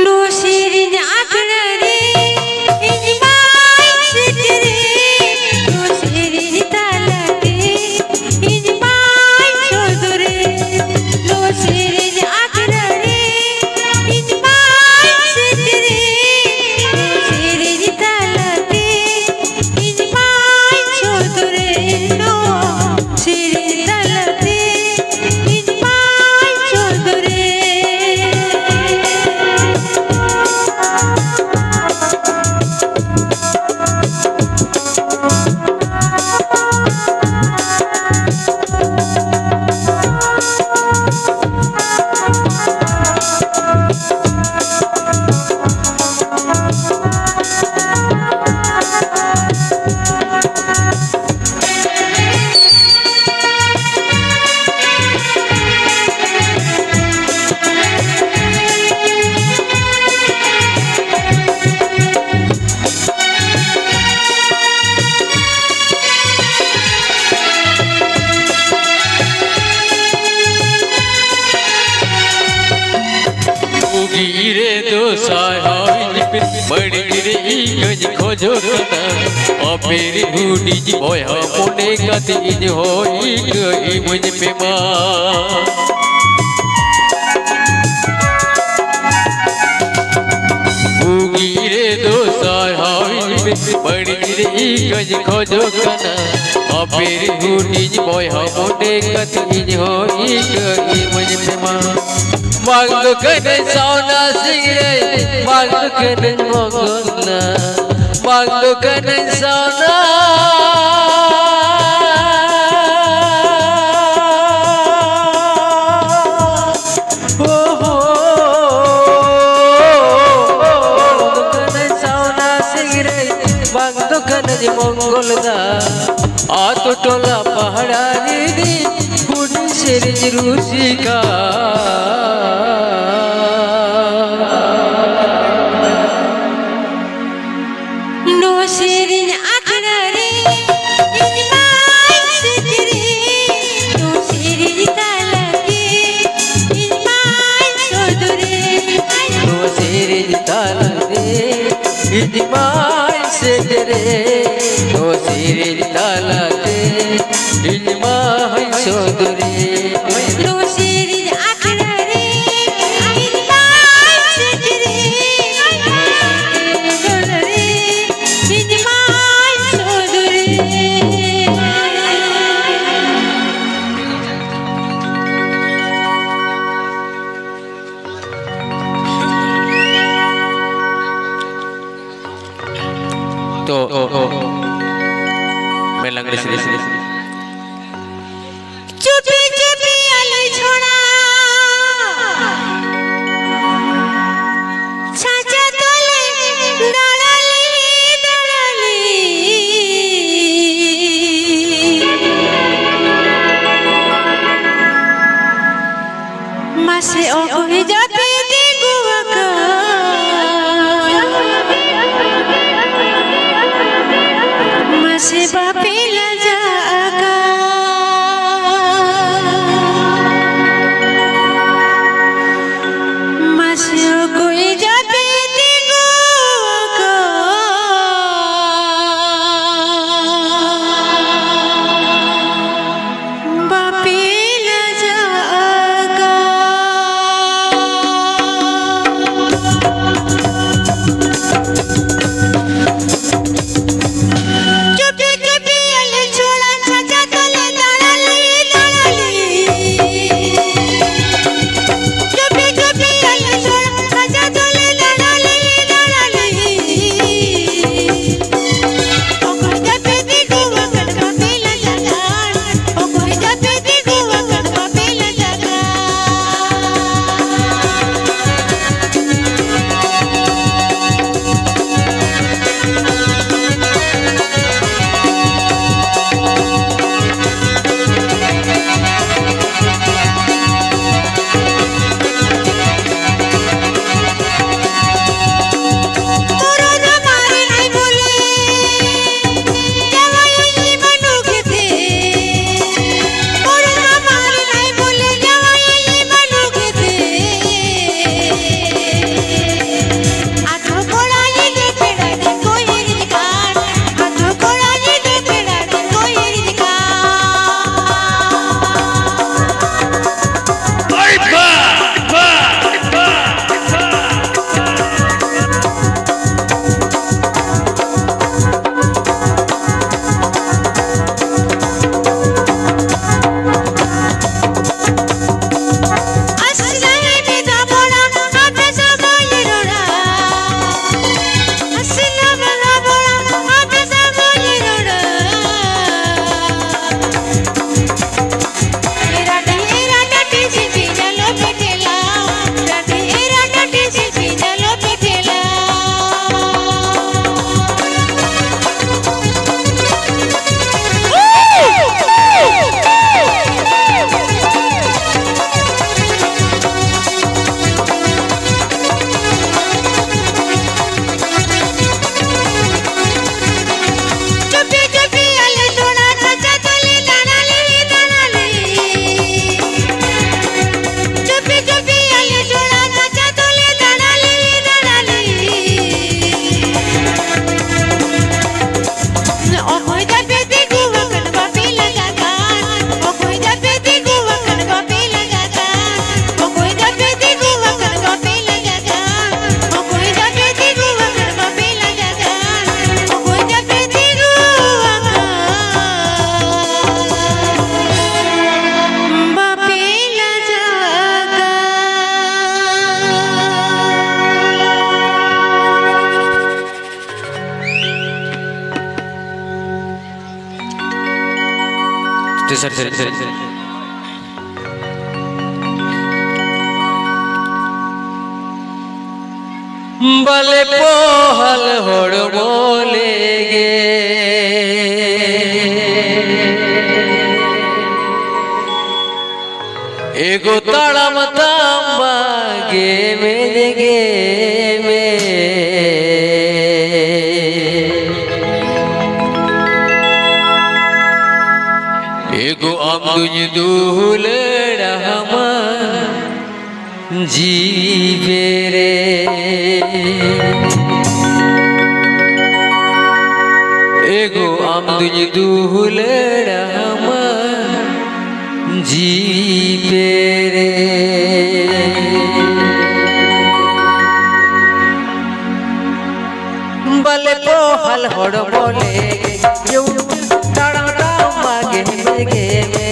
ᱱᱚᱣᱟ ᱥᱮᱨᱮᱧ ᱟᱠᱷᱲᱟ ᱨᱮ ᱤᱧ ᱢᱟᱧ ᱥᱮᱴᱮᱨᱮᱱ, ᱱᱚᱣᱟ ᱥᱮᱨᱮᱧ ᱛᱟᱞᱟᱛᱮ ᱤᱧ ᱢᱟᱧ ᱥᱚᱫᱚᱨᱮᱱ, ᱱᱚᱣᱟ ᱥᱮᱨᱮᱧ ᱟᱠᱷᱲᱟ ᱨᱮ ᱤᱧ ᱢᱟᱧ ᱥᱮᱴᱮᱨᱮᱱ, ᱱᱚᱣᱟ ᱥᱮᱨᱮᱧ ᱛᱟᱞᱟᱛᱮ ᱤᱧ ᱢᱟᱧ ᱥᱚᱫᱚᱨᱮᱱ, ᱱᱚᱣᱟ ᱥᱮᱨᱮᱧ ᱛᱟᱞᱟᱛᱮ ᱤᱧ ᱢᱟᱧ ᱥᱚᱫᱚᱨᱮᱱ᱾ ᱵᱩᱜᱤ ᱨᱮᱫᱚ ᱥᱟᱨᱦᱟᱣᱤᱧ ᱯᱮ, ᱵᱟᱹᱲᱤᱡ ᱨᱮ ᱤᱧ ᱦᱚᱸᱧ ᱠᱷᱚᱡᱚᱜ ᱠᱟᱱᱟ᱾ ᱟᱯᱮ ᱨᱮ ᱦᱩᱰᱤᱧ ᱵᱚᱭᱦᱟ ᱢᱚᱱᱮ ᱠᱟᱛᱮ ᱤᱧ ᱦᱚᱸ ᱤᱠᱟᱹ ᱤᱢᱟᱹᱧ ᱯᱮ ᱢᱟ᱾ ᱵᱩᱜᱤ ᱨᱮᱫᱚ ᱥᱟᱨᱦᱟᱣᱤᱧ ᱯᱮ, ᱵᱟᱹᱲᱤᱡ ᱨᱮ ᱤᱠᱟᱹᱧ ᱠᱷᱚᱡᱚᱜ ᱠᱟᱱᱟ᱾ ᱟᱯᱮ ᱨᱮ ᱦᱩᱰᱤᱧ ᱵᱚᱭᱦᱟ ᱢᱚᱱᱮ ᱠᱟᱛᱮ ᱤᱧ ᱦᱚᱸ ᱤᱠᱟᱹ ᱤᱢᱟᱹᱧ ᱯᱮ ᱢᱟ᱾ ᱵᱟᱝ ᱫᱚ ᱠᱟᱹᱱᱟᱹᱧ ᱥᱟᱣᱱᱟ ᱥᱤᱝᱨᱟᱹᱭ, ᱵᱟᱝ ᱫᱚ ᱠᱟᱹᱱᱟᱹᱧ ᱢᱚᱝᱜᱚᱞ ᱫᱟ, ᱵᱟᱝ ᱫᱚ ᱠᱟᱹᱱᱟᱹᱧ ᱥᱟᱣᱱᱟ᱾ ᱳ ᱦᱳ, ᱵᱟᱝ ᱫᱚ ᱠᱟᱹᱱᱟᱹᱧ ᱥᱟᱣᱱᱟ ᱥᱤᱝᱨᱟᱹᱭ, ᱵᱟᱝ ᱫᱚ ᱠᱟᱹᱱᱟᱹᱧ ᱢᱚᱝᱜᱚᱞ ᱫᱟ᱾ ᱟᱛᱳ ᱴᱚᱞᱟ ᱯᱟᱦᱲᱟ ᱨᱤᱱᱤᱡ ᱦᱩᱰᱤᱧ ᱥᱮᱨᱮᱧ ᱨᱩᱥᱤᱠᱟ᱾ ᱱᱚᱣᱟ ᱥᱮᱨᱮᱧ ᱟᱠᱷᱲᱟ ᱨᱮ ᱛᱟᱞᱟᱛᱮ ᱤᱧ ᱢᱟᱧ ᱥᱚᱫᱚᱨᱮ᱾ ᱱᱚᱣᱟ ᱥᱮᱨᱮᱧ ᱟᱠᱷᱲᱟ ᱨᱮ ᱤᱧ ᱢᱟᱧ ᱥᱮᱴᱮᱨᱮ᱾ ᱱᱚᱣᱟ ᱥᱮᱨᱮᱧ ᱟᱠᱷᱲᱟ ᱨᱮ ᱤᱧ ᱢᱟᱧ ᱥᱚᱫᱚᱨᱮ᱾ ᱛᱚ, ᱢᱮᱞᱟᱝ ᱨᱮ ᱥᱮᱨᱮᱧ᱾ ᱪᱩᱯᱤ ᱪᱩᱯᱤ ᱟᱞᱮ ᱪᱷᱚᱲᱟ, ᱪᱷᱟᱪᱟ ᱛᱚᱞᱮ ᱫᱟᱬᱟᱞᱤ, ᱫᱟᱬᱟᱞᱤ᱾ ᱢᱟᱥᱮ ᱚᱠᱚᱭ ᱡᱟᱯᱮ ᱛᱤᱸᱜᱩ ᱟᱠᱟᱱ? ᱢᱟᱥᱮ ᱵᱟᱯᱮ ᱞᱟᱡᱟᱜ ᱟᱠᱟᱱ? ᱢᱟᱥᱮ ᱚᱠᱚᱭ ᱡᱟᱯᱮ ᱛᱤᱸᱜᱩ ᱟᱠᱟᱱ? ᱵᱟᱯᱮ ᱞᱟᱡᱟᱜ ᱟᱠᱟᱱ? ᱪᱩᱯᱤ ᱪᱩᱯᱤ ᱟᱞᱮ ᱵᱟᱞᱮ ᱯᱚᱦᱟᱞ ᱦᱚᱲᱢᱚ ᱞᱮᱜᱮ, ᱮᱜᱳ ᱛᱟᱲᱟᱢ ᱛᱟᱢ ᱵᱟᱜᱮ ᱢᱮᱱᱜᱮ ᱢᱮ᱾ ᱮᱜᱳ ᱟᱢ ᱫᱩᱧ ᱫᱩᱞᱟᱹᱲᱟᱢᱟ ᱡᱤᱣᱤ ᱨᱮ᱾ ᱮᱜᱳ ᱟᱢ ᱫᱩᱧ ᱫᱩᱞᱟᱹᱲᱟᱢᱟ ᱡᱤᱣᱤ ᱯᱮᱨᱮ᱾ ᱵᱟᱞᱮ ᱯᱚᱦᱟᱞ ᱦᱚᱲᱢᱚ ᱞᱮᱜᱮ, ᱛᱟᱲᱟᱢ ᱛᱟᱢ ᱵᱟᱜᱮ ᱵᱮᱜᱮ ᱢᱮ᱾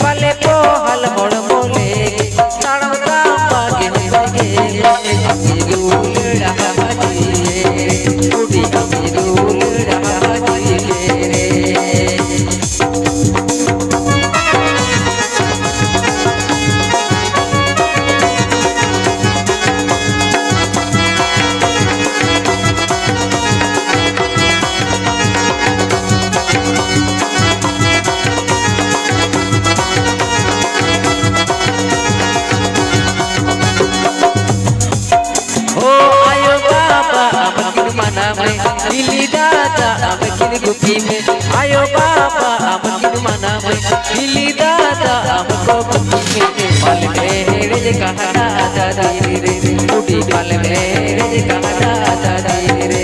ᱵᱟᱞᱮ ᱯᱚᱦᱟᱞ ᱦᱚᱲᱢᱚ ᱞᱮᱜᱮ, ᱛᱟᱲᱟᱢ ᱛᱟᱢ ᱵᱟᱜᱮ ᱵᱮᱜᱮ ᱢᱮ᱾ ᱟᱢ ᱫᱩᱞᱟᱹᱲᱟ ᱢᱟᱹᱡᱷᱤ ᱨᱮ, ᱵᱩᱰᱷᱤ ᱟᱢ ᱫᱩᱞᱟᱹᱲᱟ ᱢᱟᱹᱡᱷᱤ ᱨᱮ᱾ ᱳ ᱟᱭᱳ ᱵᱟᱵᱟ ᱟᱢ ᱠᱤᱱ ᱢᱟᱱᱟᱣ ᱢᱮ, ᱵᱤᱞᱤ ᱫᱟᱫᱟ ᱟᱢ ᱠᱤᱱ ᱜᱩᱯᱤ ᱢᱮ᱾ ᱟᱭᱳ ᱵᱟᱵᱟ ᱟᱢ ᱠᱤᱱ ᱢᱟᱱᱟᱣ ᱢᱮ, ᱵᱤᱞᱤ ᱫᱟᱫᱟ ᱟᱢ ᱠᱚ ᱜᱩᱯᱤ ᱢᱮ᱾ ᱯᱟᱞᱮᱢ ᱮᱲᱮᱡ ᱠᱟᱦᱟᱱᱟ ᱫᱟᱫᱤ ᱨᱮ, ᱵᱩᱰᱷᱤ ᱯᱟᱞᱮᱢ ᱮᱲᱮᱡ ᱠᱟᱦᱟᱱᱟ ᱫᱟᱫᱤ ᱨᱮ᱾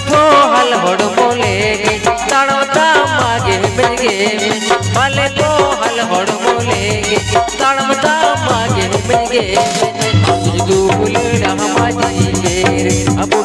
ᱯᱚᱦᱟᱞ ᱦᱚᱲᱢᱚ ᱞᱮᱜᱮ, ᱛᱟᱲᱟᱢ ᱛᱟᱢ ᱵᱟᱜᱮ ᱵᱮᱜᱮ ᱢᱮ᱾ ᱵᱟᱞᱮ ᱯᱚᱦᱟᱞ ᱦᱚᱲᱢᱚ ᱞᱮᱜᱮ, ᱛᱟᱲᱟᱢ ᱛᱟᱢ ᱵᱟᱜᱮ ᱵᱮᱜᱮ ᱢᱮ᱾ ᱟᱢ ᱫᱩᱞᱟᱹᱲᱟ ᱢᱟᱹᱡᱷᱤ ᱨᱮ, ᱟᱵᱚ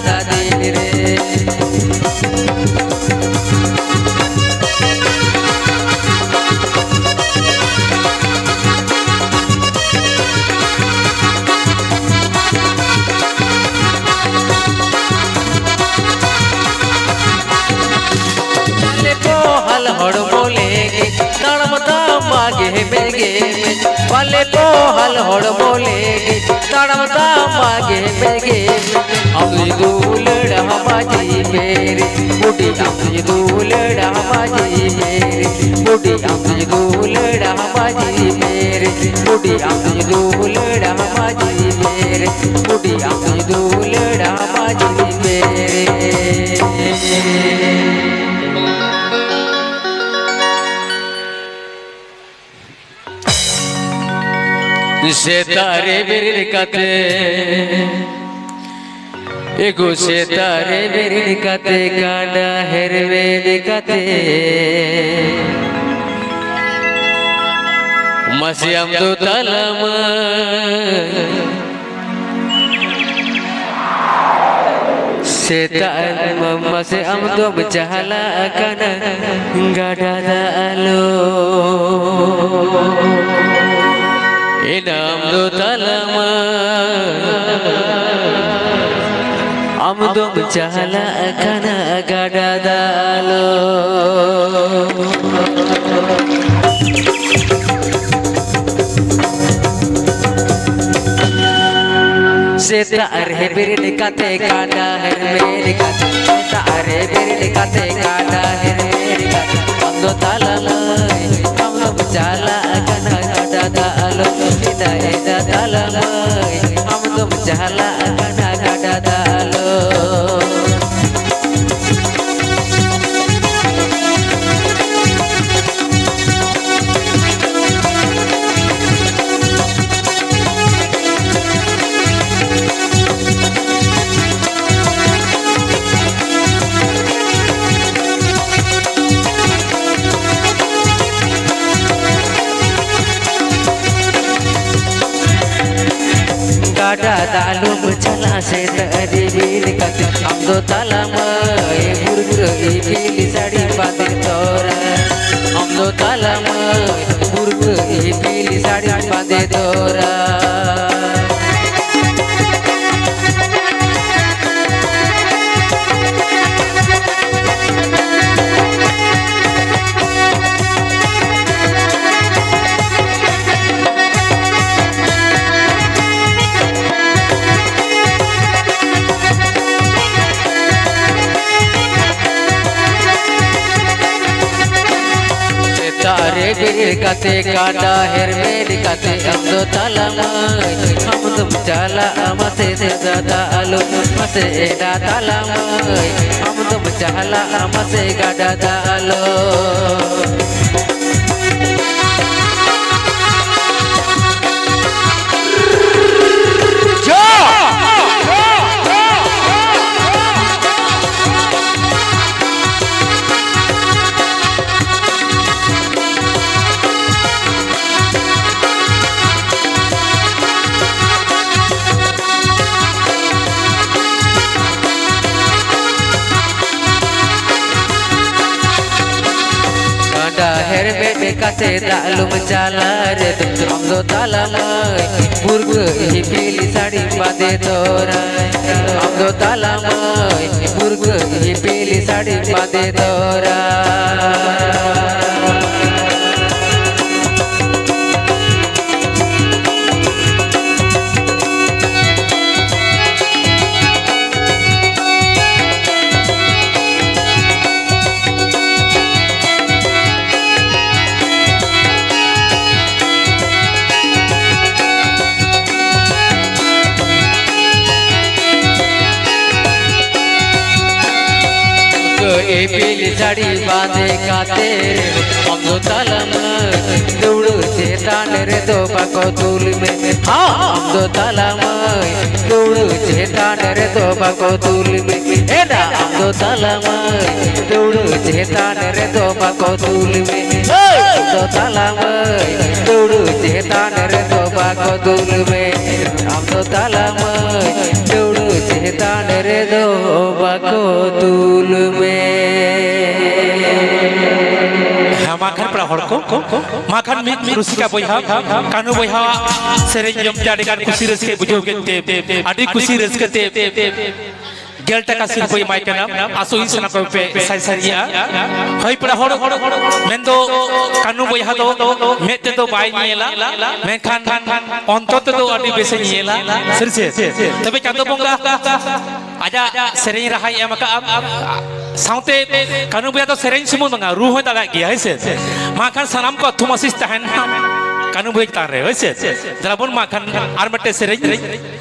ᱫᱤᱱ ᱨᱮ᱾ ᱵᱟᱞᱮ ᱯᱚᱦᱟᱞ ᱦᱚᱲᱢᱚ ᱞᱮᱜᱮ, ᱛᱟᱲᱟᱢ ᱛᱟᱢ ᱢᱟᱜᱮ ᱢᱮᱜᱮ ᱢᱮ᱾ ᱵᱟᱞᱮ ᱯᱚᱦᱟᱞ ᱦᱚᱲᱢᱚ ᱞᱮᱜᱮ, ᱛᱟᱲᱟᱢ ᱛᱟᱢ ᱢᱟᱜᱮ ᱢᱮᱜᱮ ᱢᱮ᱾ ᱟᱢ ᱫᱩᱞᱟᱹᱲ ᱢᱟᱹᱡᱷᱤ ᱢᱮᱨᱮ, ᱵᱩᱰᱤ ᱟᱢ ᱫᱩᱞᱟᱹᱲ ᱢᱟᱹᱡᱷᱤ ᱢᱮᱨᱮ, ᱵᱩᱰᱤ ᱟᱢ ᱫᱩᱞᱟᱹᱲ ᱢᱟᱹᱡᱷᱤ ᱢᱮᱨᱮ, ᱵᱩᱰᱤ ᱟᱢ ᱫᱩᱞᱟᱹᱲ ᱢᱟᱹᱡᱷᱤ ᱢᱮᱨᱮ, ᱵᱩᱰᱤ ᱟᱢ ᱫᱩᱞᱟᱹᱲ ᱢᱟᱹᱡᱷᱤ ᱢᱮᱨᱮ᱾ ᱥᱮᱛᱟᱜ ᱨᱮ ᱵᱮᱨᱮᱫ ᱠᱟᱛᱮ, ᱮᱜᱳ ᱥᱮᱛᱟᱜ ᱨᱮ ᱵᱮᱨᱮᱫ ᱠᱟᱛᱮ, ᱠᱟᱸᱰᱟ ᱦᱮᱨᱢᱮᱫ ᱠᱟᱛᱮ, ᱢᱟᱥᱮ ᱟᱢ ᱫᱚ ᱛᱟᱞᱟᱢᱟᱹᱭ᱾ ᱥᱮᱛᱟᱜ ᱢᱟᱢᱟ ᱥᱮ ᱟᱢ ᱫᱚᱢ ᱪᱟᱦᱞᱟᱜ ᱠᱟᱱᱟ ᱜᱟᱰᱟ ᱫᱟᱜ ᱟᱞᱚ᱾ ᱮᱱᱟ ᱟᱢ ᱫᱚ ᱛᱟᱞᱟᱢᱟᱹᱭ, ᱟᱢ ᱫᱚᱢ ᱪᱟᱦᱞᱟᱜ ᱠᱟᱱᱟ ᱜᱟᱰᱟ ᱫᱟᱜ ᱟᱞᱚ᱾ ᱥᱮᱛᱟᱜ ᱨᱮ ᱵᱮᱨᱮᱫ ᱠᱟᱛᱮ ᱠᱟᱸᱰᱟ ᱦᱮᱨᱢᱮᱫ ᱠᱟᱛᱮ, ᱥᱮᱛᱟᱜ ᱨᱮ ᱵᱮᱨᱮᱫ ᱠᱟᱛᱮ ᱠᱟᱸᱰᱟ ᱦᱮᱨᱢᱮᱫ ᱠᱟᱛᱮ, ᱟᱢ ᱫᱚ ᱛᱟᱞᱟᱢᱟᱹᱭ, ᱟᱢ ᱫᱚᱢ ᱪᱟᱞᱟᱜ ᱠᱟᱱᱟ ᱜᱟᱰᱟ ᱫᱟᱜ ᱟᱞᱚ᱾ ᱮᱫᱟ ᱮᱫᱟ ᱛᱟᱞᱟᱢᱟᱹᱭ, ᱟᱢ ᱫᱚᱢ ᱪᱟᱞᱟᱜ ᱠᱟᱱᱟ ᱜᱟᱰᱟ ᱫᱟᱜ ᱟᱞᱚ᱾ ᱜᱟᱰᱟ ᱫᱟᱜ ᱞᱩ ᱪᱟᱞᱟᱜ ᱥᱮᱛᱟᱜ ᱨᱤᱢᱤᱞ ᱠᱟᱛᱮ ᱟᱢ ᱫᱚ ᱛᱟᱞᱟ ᱢᱟᱹᱭ, ᱵᱷᱩᱨᱠᱟᱹ ᱤᱯᱤᱞ ᱥᱟᱹᱲᱤᱢ ᱵᱟᱸᱫᱮ ᱛᱚᱨᱟ᱾ ᱟᱢ ᱫᱚ ᱛᱟᱞᱟ ᱢᱟᱹᱭ, ᱵᱷᱩᱨᱠᱟᱹ ᱤᱯᱤᱞ ᱥᱟᱹᱲᱤᱢ ᱵᱟᱸᱫᱮ ᱛᱚᱨᱟ᱾ ᱥᱮᱛᱟᱜ ᱨᱮ ᱵᱮᱨᱮᱫ ᱠᱟᱛᱮ ᱜᱟᱰᱟ ᱦᱮᱨᱢᱮᱫ ᱠᱟᱛᱮ ᱟᱢ ᱫᱚ ᱛᱟᱞᱟ ᱢᱟᱹᱭ, ᱟᱢ ᱫᱚᱢ ᱪᱟᱞᱟᱜᱼᱟ ᱢᱟᱥᱮ ᱫᱟᱫᱟ ᱟᱞᱚᱢ, ᱢᱟᱥᱮ ᱮᱰᱟ ᱛᱟᱞᱟ ᱢᱟᱹᱭ, ᱟᱢ ᱫᱚᱢ ᱪᱟᱞᱟᱜᱼᱟ ᱢᱟᱥᱮ ᱜᱟᱰᱟ ᱫᱟᱜ ᱟᱞᱚᱢ᱾ ᱜᱟᱰᱟ ᱦᱮᱨᱢᱮᱫ ᱠᱟᱛᱮ ᱫᱟᱜ ᱞᱩᱢ ᱪᱟᱞᱟ ᱨᱮ ᱫᱚ, ᱟᱢ ᱫᱚ ᱛᱟᱞᱟ ᱢᱟᱹᱭ, ᱵᱷᱩᱨᱠᱟᱹ ᱤᱯᱤᱞ ᱥᱟᱹᱲᱤᱢ ᱵᱟᱸᱫᱮ ᱛᱚᱨᱟ᱾ ᱟᱢ ᱫᱚ ᱛᱟᱞᱟ ᱢᱟᱹᱭ, ᱵᱷᱩᱨᱠᱟᱹ ᱤᱯᱤᱞ ᱥᱟᱹᱲᱤᱢ ᱵᱟᱸᱫᱮ ᱛᱚᱨᱟ᱾ ᱤᱯᱤᱞ ᱥᱟᱹᱲᱤ ᱵᱟᱸᱫᱮ ᱠᱟᱛᱮ ᱟᱢ ᱫᱚ ᱛᱟᱞᱟ ᱢᱟᱹᱭ, ᱫᱩᱲᱩᱵ ᱪᱮᱛᱟᱱ ᱨᱮᱫᱚ ᱵᱟᱠᱚ ᱫᱩᱞ ᱢᱮ᱾ ᱦᱟᱸ, ᱟᱢ ᱫᱚ ᱛᱟᱞᱟ ᱢᱟᱹᱭ, ᱫᱩᱲᱩᱵ ᱪᱮᱛᱟᱱ ᱨᱮᱫᱚ ᱵᱟᱠᱚ ᱫᱩᱞ ᱢᱮ᱾ ᱮᱱᱟ ᱟᱢ ᱫᱚ ᱛᱟᱞᱟ ᱢᱟᱹᱭ, ᱫᱩᱲᱩᱵ ᱪᱮᱛᱟᱱ ᱨᱮᱫᱚ ᱵᱟᱠᱚ ᱫᱩᱞ ᱢᱮ᱾ ᱟᱢ ᱫᱚ ᱛᱟᱞᱟ ᱢᱟᱹᱭ, ᱫᱩᱲᱩᱵ ᱪᱮᱛᱟᱱ ᱨᱮᱫᱚ ᱵᱟᱠᱚ ᱫᱩᱞ ᱢᱮ᱾ ᱟᱢ ᱫᱚ ᱛᱟᱞᱟ ᱢᱟᱹᱭ, ᱫᱩᱲᱩᱵ ᱫᱚ ᱵᱟᱠᱚ ᱫᱩᱞ ᱢᱮ᱾ ᱦᱮᱸ, ᱢᱟ ᱠᱷᱟᱱ ᱯᱮᱲᱟ ᱦᱚᱲ ᱠᱚ, ᱢᱟ ᱠᱷᱟᱱ ᱢᱤᱫ ᱨᱩᱥᱤᱠᱟ ᱵᱚᱭᱦᱟ, ᱠᱟᱹᱱᱩ ᱵᱚᱭᱦᱟᱣᱟᱜ ᱥᱮᱨᱮᱧ ᱟᱸᱡᱚᱢ ᱛᱮ ᱟᱹᱰᱤ ᱜᱟᱱ ᱠᱩᱥᱤ ᱨᱟᱹᱥᱠᱟᱹᱭ ᱵᱩᱡᱷᱟᱹᱣ ᱠᱮᱫ ᱛᱮ, ᱟᱹᱰᱤ ᱠᱩᱥᱤ ᱨᱟᱹᱥᱠᱟᱹ ᱛᱮ ᱜᱮᱞ ᱴᱟᱠᱟ ᱥᱤᱨᱯᱟᱹᱭ ᱮᱢᱟᱭ ᱠᱟᱱᱟ᱾ ᱟᱥᱚᱜ ᱤᱧ ᱥᱟᱱᱟᱢ ᱠᱚᱯᱮ ᱥᱟᱭ ᱥᱟᱭ ᱤᱭᱟᱹᱜᱼᱟ᱾ ᱦᱳᱭ ᱯᱮᱲᱟ ᱦᱚᱲ, ᱢᱮᱱᱫᱚ ᱠᱟᱹᱱᱩ ᱵᱚᱭᱦᱟ ᱫᱚ ᱢᱮᱫ ᱛᱮᱫᱚ ᱵᱟᱭ ᱧᱮᱞᱟ, ᱢᱮᱱᱠᱷᱟᱱ ᱚᱱᱛᱚᱨ ᱛᱮᱫᱚ ᱟᱹᱰᱤ ᱵᱮᱥᱮ ᱧᱮᱞᱟ᱾ ᱥᱟᱹᱨᱤ ᱥᱮ? ᱛᱚᱵᱮ ᱪᱟᱸᱫᱚ ᱵᱚᱸᱜᱟ ᱟᱡᱟᱜ ᱥᱮᱨᱮᱧ ᱨᱟᱦᱟᱭ ᱮᱢ ᱟᱠᱟᱫᱼᱟ᱾ ᱥᱟᱶᱛᱮ ᱠᱟᱹᱱᱩ ᱵᱚᱭᱦᱟ ᱫᱚ ᱥᱮᱨᱮᱧ ᱥᱩᱢᱩᱝ ᱵᱟᱝᱟ, ᱨᱩ ᱦᱚᱸᱭ ᱫᱟᱲᱮᱭᱟᱜ ᱜᱮᱭᱟ, ᱦᱳᱭ ᱥᱮ? ᱢᱟ ᱠᱷᱟᱱ ᱥᱟᱱᱟᱢ ᱠᱚ ᱟᱹᱛᱩ ᱟᱥᱤᱥ ᱛᱟᱦᱮᱱ ᱢᱟ ᱠᱟᱹᱱᱩ ᱵᱚᱭᱦᱟ ᱪᱮᱛᱟᱱ ᱨᱮ, ᱦᱳᱭ ᱥᱮ? ᱫᱮᱞᱟ ᱵᱚᱱ ᱢᱟ ᱠᱷᱟᱱ ᱟᱨ ᱢᱤᱫᱴᱮᱱ ᱥᱮᱨᱮᱧ,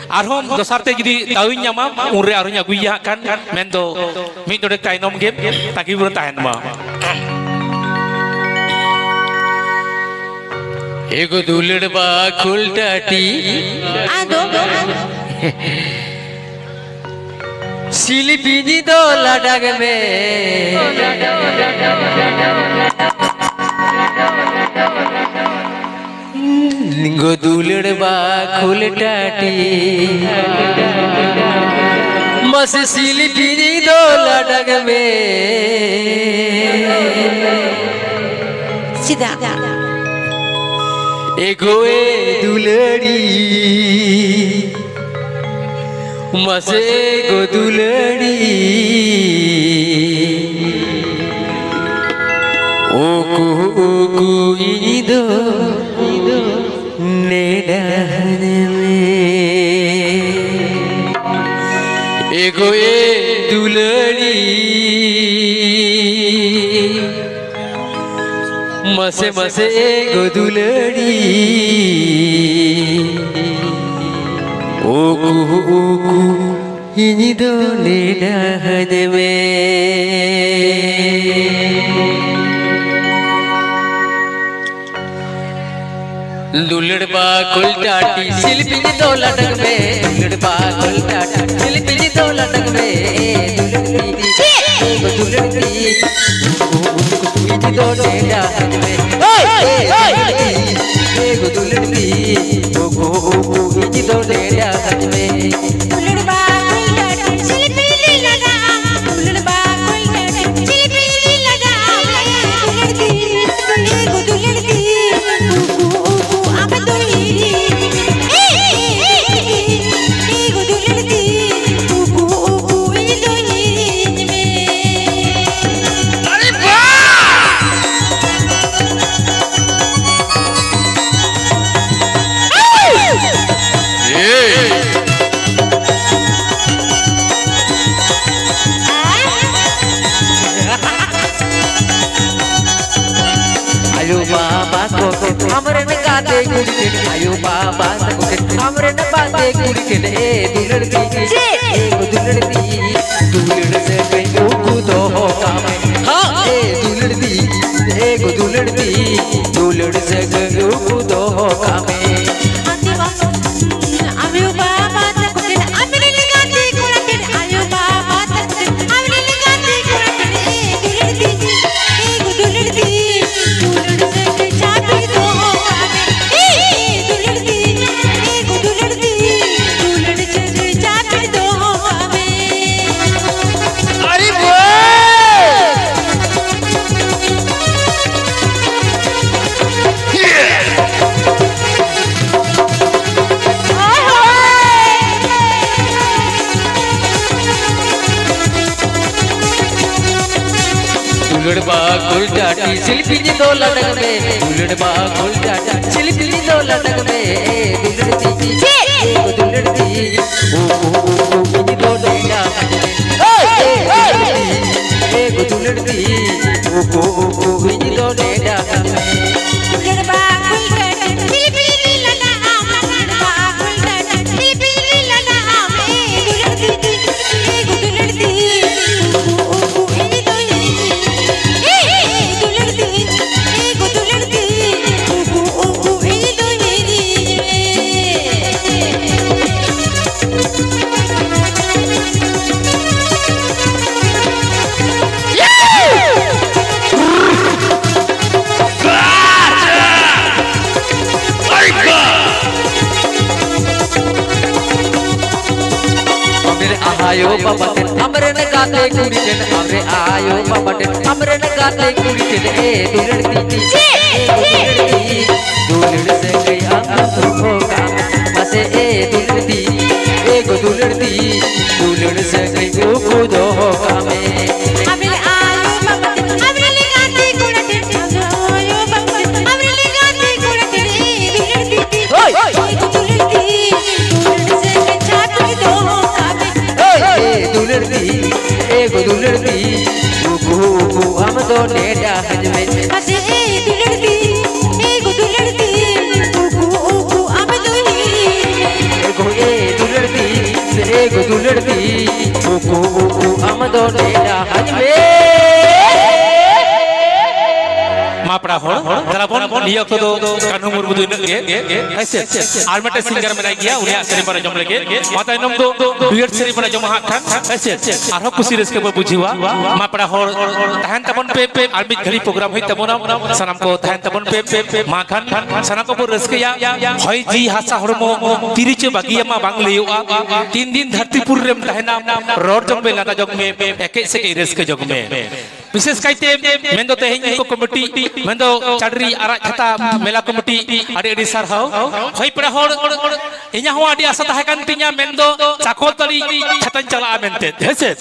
ᱟᱨᱦᱚᱸ ᱫᱚᱥᱟᱨ ᱛᱮ ᱡᱩᱫᱤ ᱫᱟᱣ ᱤᱧ ᱧᱟᱢᱟ, ᱩᱱᱨᱮ ᱟᱨᱦᱚᱸᱧ ᱟᱹᱜᱩᱭᱟ ᱦᱟᱸᱜ ᱠᱷᱟᱱ, ᱢᱮᱱᱫᱚ ᱢᱤᱫ ᱰᱚᱸᱰᱮᱠ ᱛᱟᱭᱱᱚᱢ ᱜᱮ ᱛᱟᱺᱜᱤ ᱵᱚᱱ ᱛᱟᱦᱮᱱ ᱢᱟ᱾ ᱮᱜᱳ ᱫᱩᱞᱟᱹᱲ ᱵᱟ ᱠᱷᱩᱞᱴᱟᱹᱴᱤ᱾ ᱟᱫᱚ ᱥᱤᱞᱤᱯᱤᱧ ᱫᱚ ᱞᱟᱰᱟᱜ ᱢᱮ᱾ ᱮᱜᱳ ᱫᱩᱞᱟᱹᱲ ᱵᱟ ᱠᱷᱩᱞᱴᱟᱹᱴᱤ, ᱢᱟᱥᱮ ᱥᱤᱞᱤᱯᱤᱧ ᱫᱚ ᱞᱟᱰᱟᱜ ᱢᱮ᱾ ᱪᱮᱫᱟᱜ? ᱮᱜᱳ ᱮ ᱫᱩᱞᱟᱹᱲᱤ, ᱢᱟᱥᱮ ᱮᱜᱳ ᱫᱩᱞᱟᱹᱲᱤ, ᱩᱠᱩ ᱩᱠᱩ ᱤᱧ ᱫᱚ ᱱᱮᱰᱟᱧ ᱢᱮ᱾ ᱮᱜᱳ ᱮ ᱫᱩᱞᱟᱹᱲᱤ, ᱢᱟᱥᱮ ᱢᱟᱥᱮ ᱮᱜᱳ ᱫᱩᱞᱟᱹᱲᱤ, ᱩᱠᱩ ᱩᱠᱩ ᱤᱧ ᱫᱚ ᱱᱮᱰᱟᱧ ᱢᱮ᱾ ᱫᱩᱞᱟᱹᱲ ᱵᱟᱠᱷᱳᱞ ᱴᱟᱹᱴᱤ ᱥᱤᱞᱯᱤᱧ ᱫᱚ ᱞᱟᱴᱟᱜ ᱢᱮ, ᱫᱩᱞᱟᱹᱲ ᱵᱟᱠᱷᱳᱞ ᱴᱟᱹᱴᱤ ᱥᱤᱞᱯᱤᱧ ᱫᱚ ᱞᱟᱴᱟᱜ ᱢᱮ, ᱫᱩᱞᱟᱹᱲ ᱛᱤ, ᱫᱩᱞᱟᱹᱲ ᱛᱤ, ᱤᱧ ᱫᱚ ᱱᱮᱰᱟ ᱟᱹᱧ ᱢᱮ᱾ ᱦᱳᱭ, ᱦᱳᱭ, ᱦᱳᱭ᱾ ᱫᱩᱞᱟᱹᱲ ᱛᱤ, ᱤᱧ ᱫᱚ ᱱᱮᱰᱟ ᱟᱹᱧ ᱢᱮ᱾ ᱫᱩᱞᱟᱹᱲ ᱵᱟᱠᱷᱳᱞ ᱴᱟᱹᱴᱤ ᱥᱤᱞᱯᱤᱧ ᱟᱭᱳ ᱵᱟᱵᱟ ᱠᱚ ᱴᱷᱮᱱ, ᱟᱢᱨᱮᱱ ᱜᱟᱛᱮ ᱠᱩᱲᱤ ᱴᱷᱮᱱ, ᱟᱭᱳ ᱵᱟᱵᱟ ᱛᱟᱠᱚ ᱴᱷᱮᱱ, ᱟᱢᱨᱮᱱ ᱜᱟᱛᱮ ᱠᱩᱲᱤ ᱴᱷᱮᱱ, ᱮ ᱫᱩᱞᱟᱹᱲ ᱫᱤᱫᱤ, ᱪᱮᱫ? ᱮ ᱜᱚ ᱫᱩᱞᱟᱹᱲ ᱫᱤᱫᱤ, ᱫᱩᱞᱟᱹᱲ ᱥᱟᱹᱜᱟᱹᱭ ᱩᱠᱩ ᱫᱚᱦᱚ ᱠᱟᱜ ᱢᱮ᱾ ᱦᱚᱸ᱾ ᱮ ᱫᱩᱞᱟᱹᱲ ᱫᱤᱫᱤ, ᱮ ᱜᱚ ᱫᱩᱞᱟᱹᱲ ᱫᱤᱫᱤ, ᱫᱩᱞᱟᱹᱲ ᱥᱟᱹᱜᱟᱹᱭ ᱩᱠᱩ ᱫᱚᱦᱚ ᱠᱟᱜ ᱢᱮ᱾ ᱟᱢ ᱦᱮᱸ ᱵᱟ-, ᱟᱢ ᱟᱭᱳ ᱵᱟᱵᱟ ᱛᱟᱠᱚ ᱴᱷᱮᱱ, ᱟᱢᱨᱮᱱ ᱜᱟᱛᱮ ᱠᱚᱲᱟ ᱴᱷᱮᱱ, ᱟᱭᱳ ᱵᱟᱵᱟ ᱛᱟᱠᱚ ᱴᱷᱮᱱ, ᱟᱢᱨᱮᱱ ᱜᱟᱛᱮ ᱠᱚᱲᱟ ᱴᱷᱮᱱ, ᱮ ᱫᱩᱞᱟᱹᱲ ᱫᱤᱫᱤ, ᱮ ᱜᱚ ᱫᱩᱞᱟᱹᱲ ᱫᱤᱫᱤ, ᱫᱩᱞᱟᱹᱲ ᱥᱟᱹᱜᱟᱹᱭ ᱪᱟᱵᱤ ᱫᱚᱦᱚ ᱠᱟᱜ ᱢᱮ᱾ ᱮ, ᱮ ᱫᱩᱞᱟᱹᱲ ᱫᱤᱫᱤ, ᱮ ᱜᱚ ᱫᱩᱞᱟᱹᱲ ᱫᱤᱫᱤ, ᱫᱩᱞᱟᱹᱲ ᱥᱟᱹᱜᱟᱹᱭ ᱪᱟᱵᱤ ᱫᱚᱦᱚ ᱠᱟᱜ ᱢᱮ᱾ ᱟᱨᱮ ᱵᱟᱥ! ᱫᱩᱞᱟᱹᱲ ᱵᱟᱠᱩᱞ ᱴᱟᱴᱤ ᱥᱤᱞᱯᱤᱧ ᱫᱚ ᱞᱟᱴᱟᱜ ᱢᱮ, ᱫᱩᱞᱟᱹᱲ ᱵᱟᱠᱩᱞ ᱴᱟᱴᱤ ᱥᱤᱞᱯᱤᱧ ᱫᱚ ᱞᱟᱴᱟᱜ ᱢᱮ, ᱮ ᱫᱩᱞᱟᱹᱲ ᱫᱤᱫᱤ, ᱪᱮᱫ? ᱮ ᱫᱩᱞᱟᱹᱲ ᱫᱤᱫᱤ, ᱩ, ᱩ, ᱩ, ᱩ, ᱤᱧ ᱫᱚ ᱰᱮᱸᱜᱟ ᱢᱮ᱾ ᱦᱳᱭ! ᱮ ᱫᱩᱞᱟᱹᱲ ᱫᱤᱫᱤ, ᱮ ᱫᱩᱞᱟᱹᱲ ᱫᱤᱫᱤ, ᱩ, ᱩ, ᱩ, ᱩ, ᱤᱧ ᱫᱚ ᱰᱮᱸᱜᱟ ᱢᱮ᱾ ᱫᱩᱞᱟᱹᱲ ᱵᱟᱠᱩᱞ ᱴᱟᱴᱤ ᱥᱤᱞᱯᱤᱧ ᱫᱚ ᱞᱟᱴᱟᱜ ᱢᱮ, ᱫᱩᱞᱟᱹᱲ ᱵᱟᱠᱩᱞ ᱴᱟᱴᱤ ᱥᱤᱞᱯᱤᱧ ᱫᱚ ᱞᱟᱴᱟᱜ ᱢᱮ, ᱫᱩᱞᱟᱹᱲ ᱫᱤᱫᱤ, ᱮ ᱜᱚ ᱫᱩᱞᱟᱹᱲ ᱫᱤᱫᱤ, ᱩ, ᱩ, ᱩ, ᱩ, ᱤᱧ ᱫᱚ ᱦᱤᱨᱤ, ᱮ, ᱮ, ᱫᱩᱞᱟᱹᱲ ᱫᱤᱫᱤ, ᱮ ᱜᱚ ᱫᱩᱞᱟᱹᱲ ᱫᱤᱫᱤ, ᱩ, ᱩ, ᱩ, ᱩ, ᱤᱧ ᱫᱚ ᱦᱤᱨᱤ᱾ ᱟᱢᱨᱮ ᱟᱭᱳ ᱵᱟᱵᱟ ᱴᱷᱮᱱ, ᱟᱢᱨᱮᱱ ᱜᱟᱛᱮ ᱠᱩᱲᱤ ᱴᱷᱮᱱ, ᱟᱢᱨᱮ ᱟᱭᱳ ᱵᱟᱵᱟ ᱴᱷᱮᱱ, ᱟᱢᱨᱮᱱ ᱜᱟᱛᱮ ᱠᱩᱲᱤ ᱴᱷᱮᱱ, ᱮ ᱫᱩᱞᱟᱹᱲ ᱫᱤᱫᱤ, ᱪᱮᱫ? ᱮ ᱫᱩᱞᱟᱹᱲ ᱫᱤᱫᱤ, ᱫᱩᱞᱟᱹᱲ ᱥᱟᱹᱜᱟᱹᱭ ᱟᱢ ᱫᱚᱦᱚ ᱠᱟᱜ ᱢᱮ, ᱢᱟᱥᱮ ᱮ ᱫᱩᱞᱟᱹᱲ ᱫᱤᱫᱤ, ᱮ ᱜᱚ ᱫᱩᱞᱟᱹᱲ ᱫᱤᱫᱤ, ᱫᱩᱞᱟᱹᱲ ᱥᱟᱹᱜᱟᱹᱭ ᱩᱠᱩ ᱫᱚᱦᱚ ᱠᱟᱜ ᱢᱮ᱾ ᱟᱢᱨᱮᱱ ᱟᱭᱳ ᱵᱟᱵᱟ ᱴᱷᱮᱱ, ᱟᱢᱨᱮᱱ ᱜᱟᱛᱮ ᱠᱚᱲᱟ ᱴᱷᱮᱱ, ᱟᱢᱨᱮᱱ ᱟᱭᱳ ᱵᱟᱵᱟ ᱴᱷᱮᱱ, ᱟᱢᱨᱮᱱ ᱜᱟᱛᱮ ᱠᱚᱲᱟ ᱴᱷᱮᱱ, ᱮ ᱫᱩᱞᱟᱹᱲ ᱫᱤᱫᱤ, ᱦᱳᱭ! ᱮ ᱫᱩᱞᱟᱹᱲ ᱫᱤᱫᱤ, ᱫᱩᱞᱟᱹᱲ ᱥᱟᱹᱜᱟᱹᱭ ᱪᱟᱵᱤ ᱫᱚᱦᱚ ᱠᱟᱜ ᱢᱮ᱾ ᱦᱳᱭ! ᱮ ᱫᱩᱞᱟᱹᱲ ᱫᱤᱫᱤ, ᱮ ᱜᱚ ᱫᱩᱞᱟᱹᱲ ᱫᱤᱫᱤ, ᱩᱠᱩ ᱩᱠᱩ ᱟᱢ ᱫᱚ ᱱᱮᱰᱟ ᱦᱤᱡᱩᱜ ᱢᱮ᱾ ᱢᱟᱥᱮ ᱮ ᱫᱩᱞᱟᱹᱲ ᱫᱤᱫᱤ, ᱢᱟ ᱯᱮᱲᱟ ᱦᱚᱲ, ᱫᱮᱞᱟ ᱵᱚᱱ, ᱱᱤᱭᱟᱹ ᱚᱠᱛᱚ ᱫᱚ ᱠᱟᱹᱱᱦᱩ ᱢᱩᱨᱢᱩ ᱫᱚ ᱤᱱᱟᱹᱜ ᱜᱮ᱾ ᱦᱮᱸ ᱥᱮ? ᱟᱨ ᱢᱤᱫᱴᱮᱱ ᱥᱤᱝᱜᱟᱨ ᱢᱮᱱᱟᱭ ᱜᱮᱭᱟ, ᱩᱱᱤᱭᱟᱜ ᱥᱮᱨᱮᱧ ᱵᱚᱱ ᱟᱸᱡᱚᱢ ᱞᱮᱜᱮ᱾ ᱢᱟ ᱛᱟᱭᱱᱚᱢ ᱫᱚ ᱰᱩᱭᱮᱴ ᱥᱮᱨᱮᱧ ᱵᱚᱱ ᱟᱸᱡᱚᱢᱟ ᱦᱟᱸᱜ ᱠᱷᱟᱱ᱾ ᱦᱮᱸ ᱥᱮ? ᱟᱨᱦᱚᱸ ᱠᱩᱥᱤ ᱨᱟᱹᱥᱠᱟᱹ ᱵᱚ ᱵᱩᱡᱷᱟᱹᱣᱟ᱾ ᱢᱟ ᱯᱮᱲᱟ ᱦᱚᱲ, ᱛᱟᱦᱮᱱ ᱛᱟᱵᱚᱱ ᱯᱮ, ᱯᱮ, ᱟᱨ ᱢᱤᱫ ᱜᱷᱟᱹᱲᱤ ᱯᱨᱳᱜᱨᱟᱢ ᱦᱩᱭᱩᱜ ᱛᱟᱵᱚᱱᱟ᱾ ᱥᱟᱱᱟᱢ ᱠᱚ ᱛᱟᱦᱮᱱ ᱛᱟᱵᱚᱱ ᱯᱮ, ᱯᱮ, ᱯᱮ᱾ ᱢᱟ ᱠᱷᱟᱱ ᱥᱟᱱᱟᱢ ᱠᱚᱵᱚ ᱨᱟᱹᱥᱠᱟᱹᱭᱟ᱾ ᱦᱚᱭ ᱡᱤᱣᱤ ᱦᱟᱥᱟ ᱦᱚᱲᱢᱚ ᱛᱤᱨᱤ ᱪᱚ ᱵᱟᱹᱜᱤᱭᱟᱢᱟ ᱵᱟᱝ ᱞᱟᱹᱭᱚᱜᱼᱟ᱾ ᱛᱤᱱ ᱫᱤᱱ ᱫᱷᱟᱹᱨᱛᱤ ᱯᱩᱨᱤ ᱨᱮᱢ ᱛᱟᱦᱮᱱᱟ, ᱨᱚᱲ ᱡᱚᱝ ᱢᱮ, ᱞᱟᱸᱫᱟ ᱡᱚᱝ ᱢᱮ, ᱮᱠᱮᱡ ᱥᱮᱠᱮᱡ ᱨᱟᱹᱥᱠᱟᱹ ᱡᱚᱝ ᱢᱮ᱾ ᱵᱤᱥᱮᱥ ᱠᱟᱭᱛᱮ ᱢᱮᱱᱫᱚ ᱛᱮᱦᱮᱧ ᱠᱚ ᱠᱚᱢᱤᱴᱤ, ᱢᱮᱱᱫᱚ ᱪᱟᱰᱨᱤ ᱟᱨᱟᱜ ᱪᱷᱟᱛᱟ ᱢᱮᱞᱟ ᱠᱚᱢᱤᱴᱤ, ᱟᱹᱰᱤ ᱟᱹᱰᱤ ᱥᱟᱨᱦᱟᱣ᱾ ᱦᱳᱭ ᱯᱮᱲᱟ ᱦᱚᱲ, ᱤᱧᱟᱹᱜ ᱦᱚᱸ ᱟᱹᱰᱤ ᱟᱥᱟ ᱛᱟᱦᱮᱸ ᱠᱟᱱ ᱛᱤᱧᱟ, ᱢᱮᱱᱫᱚ ᱪᱟᱠᱚᱞᱛᱟᱹᱲᱤ ᱪᱷᱟᱛᱟᱧ ᱪᱟᱞᱟᱜᱼᱟ ᱢᱮᱱᱛᱮ, ᱦᱮᱸᱥᱮ?